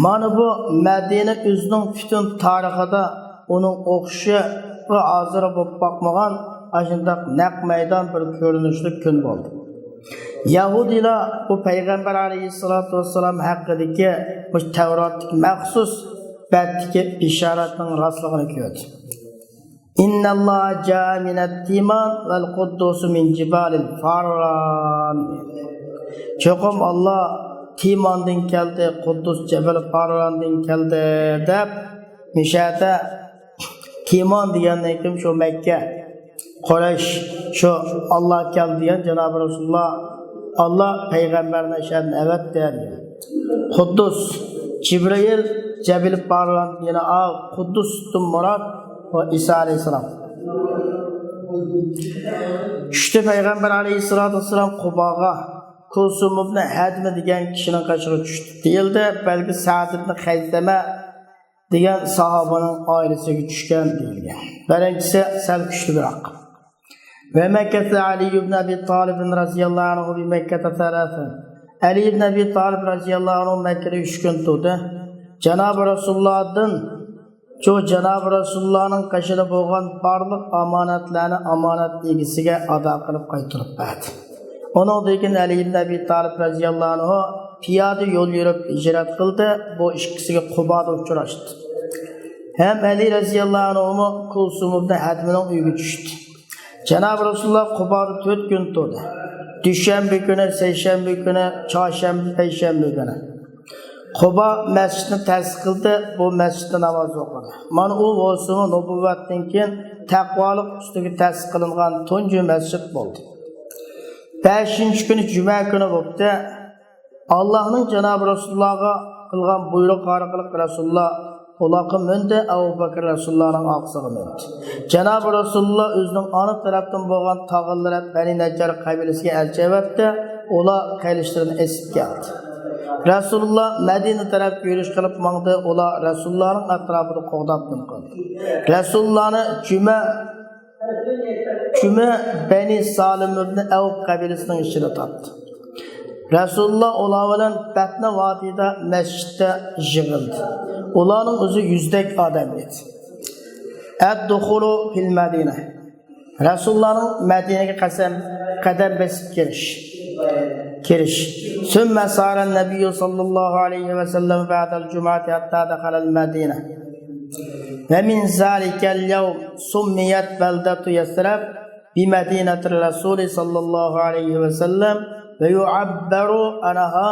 مانا بۇ مەدىنە ئۆزىنىڭ پۈتۈن تارىخىدا ئۇنىڭ ئوخشىشىغا ھازىر بولۇپ باقمىغان ئاشۇنداق نەق مەيدان بىر كۆرۈنۈشلۈك كۈن بولدى. يەھۇدىيلار بۇ پەيغەمبەر ئەلەيھىسسالاتۇ ۋەسسالام ھەققىدىكى مۇشۇ تەۋراتتىكى مەخسۇس بەتتىكى بېشارەتنىڭ راستلىقىنى كۆردى. إِنَّ اللَّهَ جَاءَ مِنَ التِّيمَانِ وَالْقُدُّسِ مِنْ جِبَالِ فَارَّانِ. چوقۇم ئاللا تىماندىن كەلدى، قۇددۇس جەبەل فارراندىن كەلدى دەپ، مىشەدە تىمان دېگەندىن كېيىن شۇ مەككە، قۇرەيش، شۇ ئاللا كەلدى دېگەن جانابى رەسۇلۇللا، ئاللا پەيغەمبەرنى شەدىن ئەۋەتتى دېگەن. قۇددۇس، جىبرىئىل، جەبىلى پارلان، يەنە ئا، قۇددۇستىن مۇراد ئۇ ئىسا ئەلەيھىسسالام. چۈشتى پەيغەمبەر ئەلەيھىسسالاتۇ ۋەسسالام قۇباغا، كۇلسۇم ئىبنى ھەدمى دېگەن كىشىنىڭ قېشىغا چۈشتى دېيىلدى. بەلكى سەئد ئىبنى خەيسەمە دېگەن ساھابىنىڭ ئائىلىسىگە چۈشكەن دېيىلگەن. بىرىنچىسى سەل كۈچلۈكرەك. ومكث علي بن أبي طالب رضي الله عنه بمكة ثلاثا. ئەلى ئىبن ئەبى تالىپ رەزىياللاھۇ ئەنھۇ مەككىدە ئۈچ كۈن تۇردى. جانابى رەسۇلۇللاھتىن، شۇ جانابى رەسۇلۇللاھنىڭ قېشىدا بولغان بارلىق ئامانەتلەرنى ئامانەت ئىگىسىگە ئادا قىلىپ قايتۇرۇپ بەردى. ئۇنىڭدىن كېيىن ئەلى ئىبن ئەبى تالىپ رەزىياللاھۇ ئەنھۇ پىيادە يول يۈرۈپ ھىجرەت قىلدى. بۇ ئىككىسىگە قۇبادا ئۇچراشتى. ھەم ئەلى رەزىياللاھۇ ئەنھۇمۇ كۇلسۇم ئىبنى ھەدمىنىڭ ئۆيىگە چۈشتى. جانابى رەسۇلۇللا قۇبادا تۆت كۈن تۇردى. دۈشەنبە كۈنى، سەيشەنبە كۈنى، چارشەنبە، پەيشەنبە كۈنى قۇبا مەسچىتىنى تەسىس قىلدى، بۇ مەسچىتتە ناماز ئوقۇدى. مانا ئۇ بولسىمۇ نۇبۇۋۋەتتىن كېيىن تەقۋالىق ئۈستىگە تەسىس قىلىنغان تۇنجى مەسچىت بولدى. بەشىنچى كۈنى جۈمە كۈنى بوپتۇ. ئاللاھنىڭ جانابى رەسۇلۇللاغا قىلغان بۇيرۇقى ئارقىلىق رەسۇلۇللا ئۇلاققا مىندى، ئەبۇ بەكرى رەسۇلۇللانىڭ ئارقىسىغا مىندى. جانابى رەسۇلۇللا ئۆزىنىڭ ئانا تەرەپتىن بولغان تاغىللىرى بەنى نەججار قەبىلىسىگە ئەلچى ئەۋەتتى، ئۇلار قىلىچلىرىنى ئېسىپ كەلدى. رەسۇلۇللا مەدىنە تەرەپكە يۈرۈش قىلىپ ماڭدى، ئۇلار رەسۇلۇللانىڭ ئەتراپىدا قوغداپ نېمە قىلدى. رەسۇلۇللانى جۈمە جۈمە بەنى سالىم ئىبنى ئەۋف قەبىلىسىنىڭ ئىچىدە تاپتى. رەسۇلۇللا ئۇلار بىلەن بەتنە ۋادىدا مەسچىتتە يىغىلدى. ئۇلارنىڭ ئۆزى يۈزدەك ئادەم ئىدى. ئەددۇخۇلۇ فىل مەدىنە. رەسۇلۇللانىڭ مەدىنىگە قەسەم، قەدەم بېسىپ كىرىش. كىرىش. ثم سار النبي صلى الله عليه وسلم بعد الجمعة حتى دخل المدينة. ومن ذلك اليوم سميت بلدة يثرب بمدينة الرسول صلى الله عليه وسلم ويعبر عنها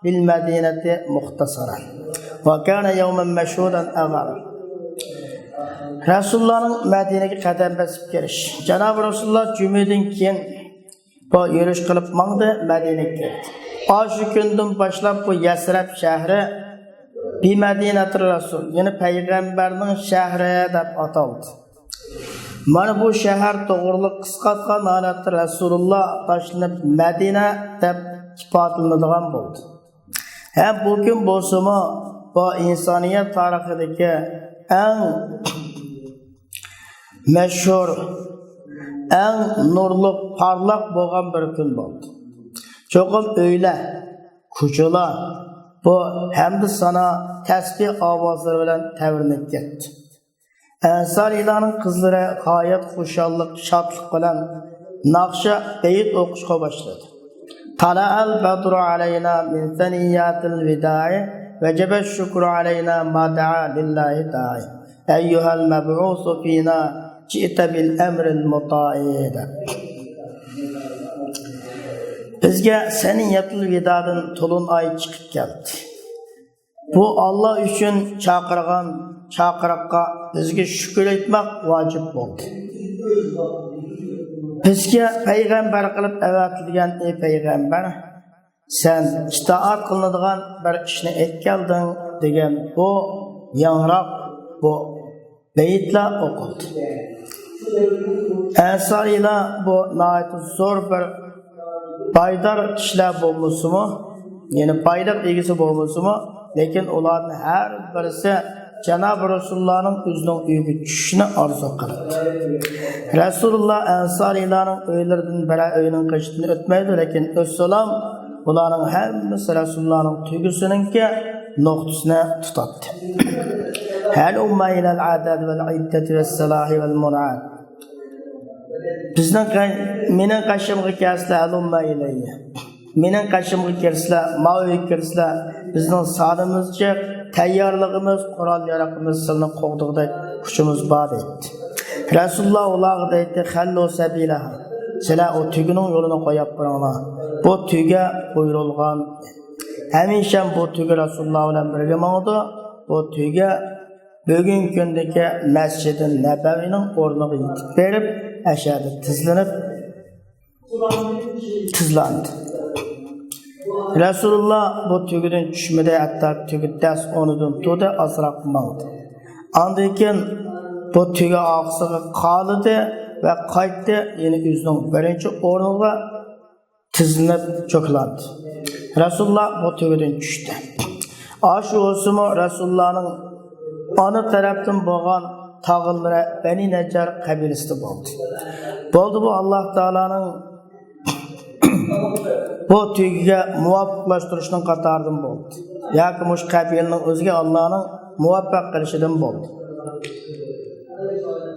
بالمدينة مختصرا وكان يوما مشهودا أغر. رەسۇلۇللانىڭ مەدىنىگە قەدەم بېسىپ كىرىش. جانابى رەسۇلۇللا جۈمىدىن كېيىن بۇ يۈرۈش قىلىپ ماڭدى، مەدىنىگە كىردى. ئاشۇ كۈندىن باشلاپ بۇ يەسرەب شەھىرى بىمەدىنەتىر رەسۇل، يەنى پەيغەمبەرنىڭ شەھىرى دەپ ئاتالدى. مانا بۇ شەھەر توغرىلىق قىسقارتقان ھالەتتە رەسۇلۇللا باشلىنىپ مەدىنە دەپ ئىپادىلىنىدىغان بولدى. ھەم بۇ كۈن بولسىمۇ بۇ ئىنسانىيەت تارىخىدىكى ئەڭ مەشھۇر، ئەڭ نۇرلۇق، پارلاق بولغان بىر كۈن بولدى. چوقۇم ئۆيلەر، كوچىلار بۇ ھەمدۇ سانا، تەسبىھ ئاۋازلىرى بىلەن تەۋرىنىپ كەتتى. ئەنسارىيلارنىڭ قىزلىرى غايەت خۇشاللىق، شادلىق بىلەن ناخشا، بەيت ئوقۇشقا باشلىدى. طلع البدر علينا من ثنيات الوداع وجب الشكر علينا ما دعا لله داع. أيها المبعوث فينا جئت بالأمر المطاع دەپ. بىزگە سەنىيەتۇل ۋىدادىن تولۇن ئاي چىقىپ كەلدى. بۇ ئاللا ئۈچۈن چاقىرغان چاقىرىققا بىزگە شۈكۈر ئېيتماق ۋاجىپ بولدى. بىزگە پەيغەمبەر قىلىپ ئەۋەتىلگەن، ئەي پەيغەمبەر، سەن ئىتائەت قىلىنىدىغان بىر ئىشنى ئېيتىپ كەلدىڭ دېگەن بۇ ياڭراق، بۇ بەيتلەر ئوقۇلدى. ئەنسارىيلار بۇ ناھايىتى زور بىر بايدار كىشىلەر بولمىسىمۇ، يەنى بايلىق ئىگىسى بولمىسىمۇ، لېكىن ئۇلاردىن ھەر بىرسى جانابى رەسۇلۇللانىڭ ئۆزىنىڭ ئۆيىگە چۈشۈشىنى ئارزۇ قىلاتتى. رەسۇلۇللا ئەنسارىيلارنىڭ ئۆيلىرىدىن بىرەر ئۆينىڭ قېشىدىن ئۆتمەيدۇ، لېكىن ئۆتسىلا، بۇلارنىڭ ھەممىسى رەسۇلۇللانىڭ تۆگىسىنىڭكى نۇقتىسىنى تۇتاتتى. هلم إلى العدد والعدة والصلاح والمراعاة. بىزنىڭ قا-، مېنىڭ قېشىمغا كەلسىلە، هلم إلي. مېنىڭ قېشىمغا كىرسىلە، ماۋۇ ئۆيگە كىرسىلە، بىزنىڭ سانىمىز جىق، تەييارلىقىمىز، قورال-ياراغىمىز سىلىنى قوغدىغۇدەك كۈچىمىز بار دەيتتى. رەسۇلۇللا ئۇلارغا دەيتتى، خلوا سبيلها. سىلەر ئۇ تۆگىنىڭ يولىنى قويۇپ بېرىڭلار. بۇ تۆگە بۇيرۇلغان. ھەمىشە بۇ تۆگە رەسۇلۇللا بىلەن بىرگە ماڭىدۇ. بۇ تۆگە بۈگۈنكى كۈندىكى مەسچىدى نەبەۋىنىڭ ئورنىغا يېتىپ بېرىپ، ئەشەدە تىزلىنىپ، تىزلاندى. رەسۇلۇللا بۇ تۆگىدىن چۈشمىدى، ھەتتا تۆگە دەس ئورنىدىن تۇردى، ئازراق ماڭدى. ئاندىن كېيىن بۇ تۆگە ئارقىسىغا قالىدى ۋە قايتتى، يەنە ئۆزىنىڭ بىرىنچى ئورنىغا تىزلىنىپ چوكلاندى. رەسۇلۇللا بۇ تۆگىدىن چۈشتى. ئاشۇ بولسىمۇ رەسۇلۇللانىڭ ئانا تەرەپتىن بولغان تاغىلىرى بەنى نەججار قەبىلىسىدە بولدى. بولدى، بۇ ئاللاھ تائالانىڭ بۇ تۆگىگە مۇۋاپىقلاشتۇرۇشنىڭ قاتارىدىن بولدى. ياكى مۇشۇ قەبىلىنىڭ ئۆزىگە ئاللانىڭ مۇۋەپپەق قىلىشىدىن بولدى.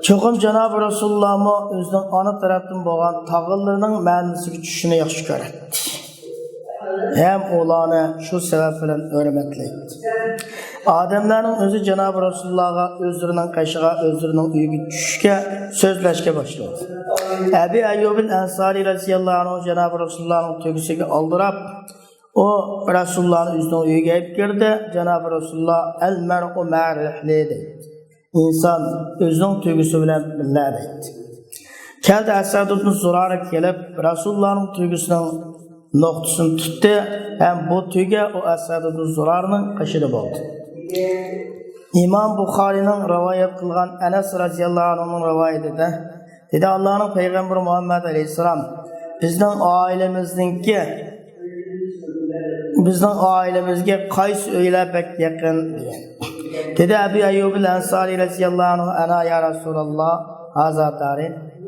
چوقۇم جانابى رەسۇلۇللامۇ ئۆزىنىڭ ئانا تەرەپتىن بولغان تاغىلىرىنىڭ مەنىسىگە چۈشۈشىنى ياخشى كۆرەتتى. ھەم ئۇلارنى شۇ سەۋەب بىلەن ھۆرمەتلەيتتى. ئادەملەرنىڭ ئۆزى جانابى رەسۇلۇللاغا ئۆزلىرىنىڭ قېشىغا، ئۆزلىرىنىڭ ئۆيىگە چۈشۈشكە، سۆزلەشكە باشلىدى. ئەبى ئەييۇبىل ئەنسارى رەزىياللاھۇ ئەنھۇ جانابى رەسۇلۇللانىڭ تۆگىسىگە ئالدىراپ، ئۇ رەسۇلۇللانى ئۆزىنىڭ ئۆيىگە ئېلىپ كىردى. جانابى رەسۇلۇللا، «ئەل مەرئۇ مەئەررەھلى» دەيدۇ. ئىنسان ئۆزىنىڭ تۆگىسى بىلەن بىللە دەيدۇ. كەلدى ئەسئەد ئىبن زۇرارە كېلىپ، رەسۇلۇللانىڭ تۆگىسىنىڭ نۇقتىسىنى تۇتتى ھەم بۇ تۆگە ئۇ ئەسئەد ئىبن زۇرارىنىڭ قېشىدا بولدى. ئىمام بۇخارىنىڭ رىۋايەت قىلغان ئەنەس رەزىياللاھۇ ئەنھۇنىڭ رىۋايىتىدە دېدى، ئاللانىڭ پەيغەمبىرى مۇھەممەد ئەلەيھىسسالام، «بىزنىڭ ئائىلىمىزنىڭكى، بىزنىڭ ئائىلىمىزگە قايسى ئۆيلەر بەك يېقىن؟» دېگەن. دېدى ئەبى ئەييۇبىل ئەنسارى رەزىياللاھۇ ئەنھۇ، «ئەنا يا رەسۇلاللا، ھازا دارى.»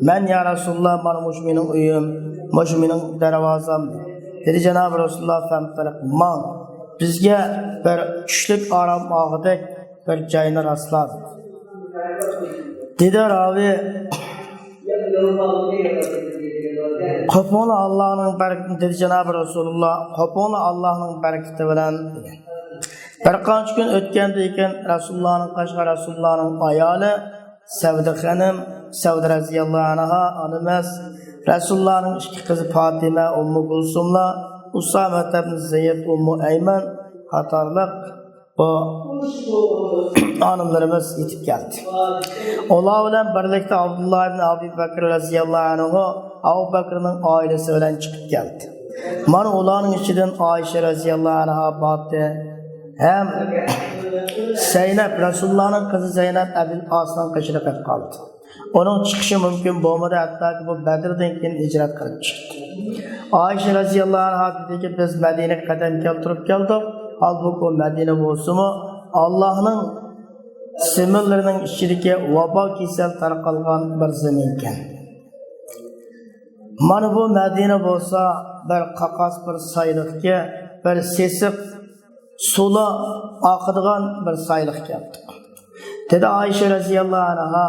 «مەن يا رەسۇلاللا، مانا مۇشۇ مېنىڭ ئۆيۈم، مۇشۇ مېنىڭ دەرۋازام.» دېدى جانابى رەسۇلۇللا، «فەنتەلىق، ماڭ، بىزگە بىر چۈشلۈك ئارام ئالغۇدەك بىر جاينى راسلا.» دېدى راۋى، «قوپۇڭلار ئاللانىڭ بەرىكىتى»، دېدى جانابى رەسۇلۇللا، «قوپۇڭلار ئاللانىڭ بەرىكىتى بىلەن» دېگەن. بىر قانچە كۈن ئۆتكەندىن كېيىن رەسۇلۇللانىڭ قېشىغا رەسۇلۇللانىڭ ئايالى سەۋدە خېنىم، سەۋدە رەزىياللاھۇ ئەنھا ئانىمىز، رەسۇلۇللانىڭ ئىككى قىزى پاتىمە، ئۇممۇ كۇلسۇملار، ئۇسامە ئىبن زەيد، ئۇممۇ ئەيمەن قاتارلىق بۇ ئانىلىرىمىز يېتىپ كەلدى. ئۇلار بىلەن بىرلىكتە ئابدۇللا ئىبن ئەبى بەكرى رەزىياللاھۇ ئەنھۇ ئەبۇ بەكرىنىڭ ئائىلىسى بىلەن چىقىپ كەلدى. مانا ئۇلارنىڭ ئىچىدىن ئائىشە رەزىياللاھۇ ئەنھا باردى ھەم زەينەپ، رەسۇلۇللانىڭ قىزى زەينەپ ئەبىل ئاسنىڭ قېشىدا قېلىپ قالدى. ئۇنىڭ چىقىشى مۇمكىن بولمىدى، ھەتتاكى بۇ بەدردىن كېيىن ھىجرەت قىلىپ چىقتى. ئائىشە رەزىياللاھۇ ئەنھا دېدىكى، «بىز مەدىنىگە قەدەم كەلتۈرۈپ كەلدۇق، ھالبۇكى ئۇ مەدىنە بولسىمۇ ئاللاھنىڭ زېمىنلىرىنىڭ ئىچىدىكى ۋابا كېسەل تارقالغان بىر زېمىنكەن. مانا بۇ مەدىنە بولسا بىر قاقاس بىر سايلىقكەن، بىر سېسىق سۇلار ئاقىدىغان بىر سايلىقكەن.» دېدى ئائىشە رەزىياللاھۇ ئەنھا،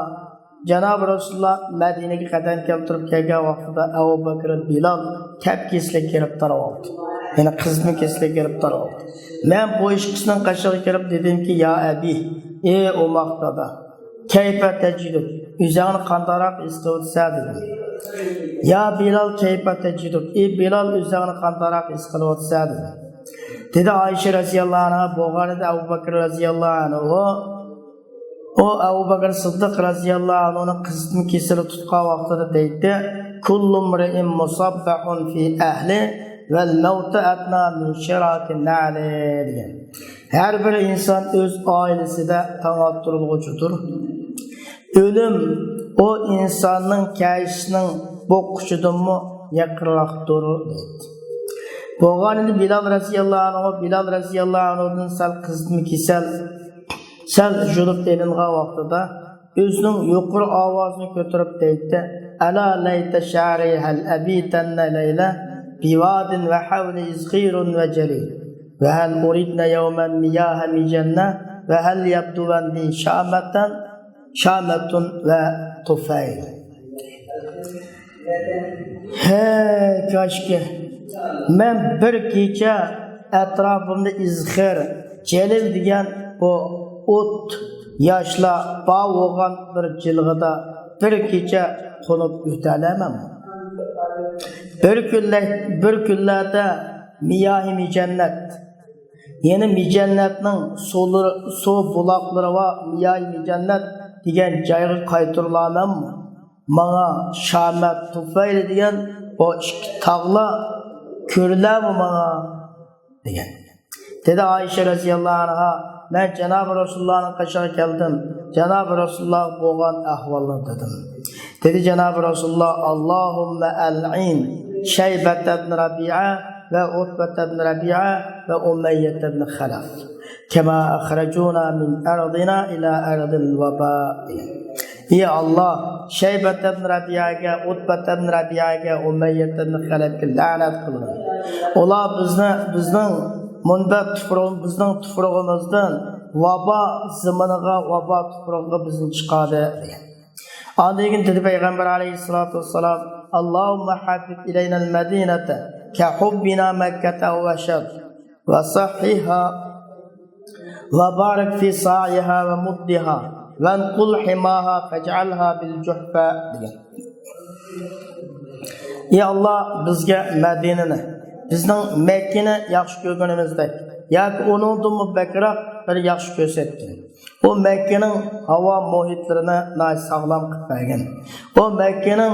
جانابى رەسۇلۇللا مەدىنىگە قەدەم كەلتۈرۈپ كەلگەن ۋاقتىدا ئەبۇ بەكرى بىلال تەپ كېسىلىگە گىرىپتار بولدى. يەنى قىزىتما كېسىلىگە گىرىپتار بولدى. مەن بۇ ئىككىسىنىڭ قېشىغا كىرىپ دېدىمكى، يا ئەبى، ئى ئوماق دادا، كەيپە تەجىدۇك، ئۆزۈڭنى قانداقراق ھېس قىلىۋاتىسەن دېدىم. يا بىلال، كەيپە تەجىدۇك، ئى بىلال، ئۆزۈڭنى قانداقراق ھېس قىلىۋاتىسەن دېدىم. دېدى ئائىشە رەزىياللاھۇ ئەنھا، بولغانىدى ئەبۇ بەكرى رەزىياللاھۇ ئەنھۇ، ئۇ ئەبۇ بەكرى سىددىق رەزىياللاھۇ ئەنھۇنى قىزىتما كېسىلى تۇتقان ۋاقتىدا دەيتتى، كۇللۇ ئىمرىئىن مۇسەببەھۇن فى ئەھلى ۋەل مەۋتۇ ئەدنا مىن شىراكى نەلى دېگەن. ھەر بىر ئىنسان ئۆز ئائىلىسىدە تاڭ ئاتتۇرۇلغۇچىدۇر. ئۆلۈم ئۇ ئىنساننىڭ كەيشىسىنىڭ بوغقۇچىدىنمۇ يېقىنراقتۇر دەيدۇ. بولغانىدى بىلال رەزىياللاھۇ ئەنھۇ، بىلال رەزىياللاھۇ ئەنھۇدىن سەل قىزىتما كېسەل، سەل يۇلۇپ ئېلىنغان ۋاقتىدا ئۆزىنىڭ يۇقىرى ئاۋازىنى كۆتۈرۈپ دەيتتى، ئەلا لەيتە شەئرى ھەل ئەبىتەننە لەيلە بىۋادىن ۋە ھەۋلى ئىزخىرۇن ۋە جەلىل ۋە ھەل ئۇرىدنە يەۋمەن مىياھە مىجەننە ۋە ھەل يەبدۇۋەن لى شامەتەن شامەتۇن ۋە تۇفەيل. ھەي، كاشكى، مەن بىر كېچە ئەتراپىمدا ئىزخىر، جەلىل دېگەن بۇ ئوت ياشلار بار بولغان بىر جىلغىدا بىر كېچە قونۇپ ئۆتەلەيمەنمۇ؟ بىر كۈنلەر، بىر كۈنلەردە مىياھى مىجەننەت، يەنى مىجەننەتنىڭ سۇلىرى، سۇ بۇلاقلىرى بار مىياھى مىجەننەت دېگەن جايغا قايتۇرۇلامەنمۇ؟ ماڭا شامەت، تۇفەيل دېگەن بۇ ئىككى تاغلار كۆرۈلەمۇ ماڭا؟ دېگەن. دېدى ئائىشە رەزىياللاھۇ ئەنھا، مەن جانابى رەسۇلۇللانىڭ قېشىغا كەلدىم. جانابى رەسۇلۇللاھقا بولغان ئەھۋاللار دېدىم. دېدى جانابى رەسۇلۇللاھ: «ئاللاھۇممە ئەلئىن شەيبەتەبنى رەبىئە ۋە ئۇتبەتەبنى رەبىئە ۋە ئۇمەييەتەبنى خەلەف. كەما ئەخرەجۇنا مىن ئەرزىنا ئىلا ئەرزىل ۋابا.» «ئى ئاللاھ، شەيبەتەبنى رەبىئەگە، ئۇتبەتەبنى رەبىئەگە، ئۇمەييەتەبنى خەلەفكە لەنەت قىلغىن. ئۇلار بىزنى، بىزنىڭ مۇنبەت تۇپرىغىم-، بىزنىڭ تۇپرىغىمىزدىن ۋابا زېمىنىغا، ۋابا تۇپرىقىغا بىزنى چىقاردى» دېگەن. ئاندىن كېيىن دېدى پەيغەمبەر ئەلەيھىسسالاتۇ ۋەسسالام: «ئاللاھۇممە ھەببىب ئىلەينەل مەدىنەتە كەھۇببىنا مەككەتە ۋەشەد، ۋە سەھھىھا، ۋە بارىك فى سائىھا ۋە مۇددىھا، ۋەنقۇل ھىماھا فەجئەلھا بىل جۇھفە» دېگەن. «ئى ئاللاھ، بىزگە مەدىنىنى، بىزنىڭ مەككىنى ياخشى كۆرگىنىمىزدەك ياكى ئۇنىڭدىنمۇ بەكرەك بىر ياخشى كۆرسەتكىن. بۇ مەككىنىڭ ھاۋا مۇھىتلىرىنى ناھايىتى ساغلام قىلىپ بەرگىن. بۇ مەككىنىڭ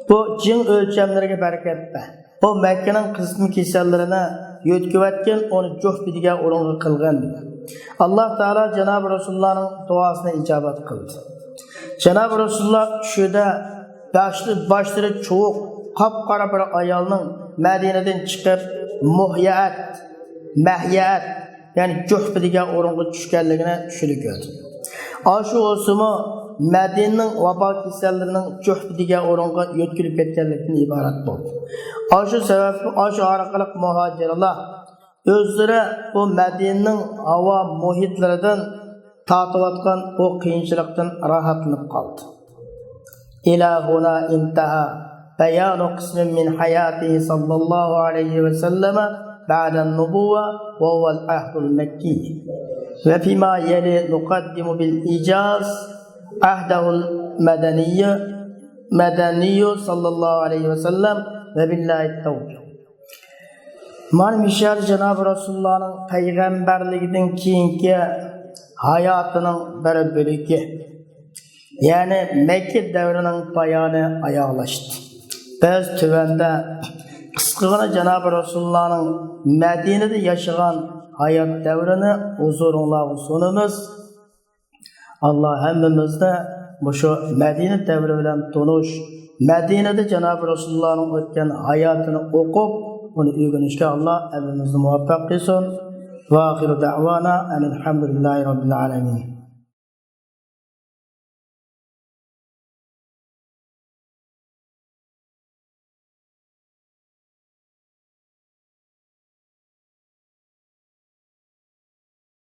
بۇ جىڭ ئۆلچەملىرىگە بەرىكەت بەر. بۇ مەككىنىڭ قىزىتما كېسەللىرىنى يۆتكىۋەتكىن، ئۇنى جۇھفە دېگەن ئورۇنغا قىلغىن» دېگەن. ئاللاھ تائالا جانابى رەسۇلۇللاھنىڭ دۇئاسىنى ئىجابەت قىلدى. جانابى رەسۇلۇللاھ چۈشىدە باشلى-، باشلىرى چۇۋۇق، قاپقارا بىر ئايالنىڭ مەدىنىدىن چىقىپ، مۇھيەئەت، مەھيەئەت، يەنى جۇھفە دېگەن ئورۇنغا چۈشكەنلىكىنى چۈشىدە كۆردى. ئاشۇ بولسىمۇ مەدىنىنىڭ ۋابا كېسەللىرىنىڭ جۇھفە دېگەن ئورۇنغا يۆتكىلىپ كەتكەنلىكتىن ئىبارەت بولدى. ئاشۇ سەۋەبتىن، ئاشۇ ئارقىلىق مۇھاجىرلار ئۆزلىرى بۇ مەدىنىنىڭ ھاۋا مۇھىتلىرىدىن تارتىۋاتقان بۇ قىيىنچىلىقتىن راھەتلىنىپ قالدى. إلى هنا انتهى بيان قسم من حياته صلى الله عليه وسلم بعد النبوة وهو العهد المكي. وفيما يلي نقدم بالإيجاز عهده المدني، مدني صلى الله عليه وسلم، وبالله التوفيق. مانا مۇشۇ يەردە جانابى رەسۇلۇللاھنىڭ پەيغەمبەرلىكىدىن كېيىنكى ھاياتىنىڭ بىر بۆلىكى، يەنى مەككە دەۋرىنىڭ بايانى ئاياغلاشتى. بىز تۆۋەندە قىسقىغىنا جانابى رەسۇلۇللاھنىڭ مەدىنىدە ياشىغان ھايات دەۋرىنى ھۇزۇرۇڭلارغا سۇنىمىز. ئاللاھ ھەممىمىزنى مۇشۇ مەدىنە دەۋرى بىلەن تونۇش، مەدىنىدە جانابى رەسۇلۇللاھنىڭ ئۆتكەن ھاياتىنى ئوقۇپ، ئۇنى ئۆگىنىشكە ئاللاھ ھەممىمىزنى مۇۋەپپەق قىلسۇن. وآخر دعوانا أن الحمد لله رب العالمين.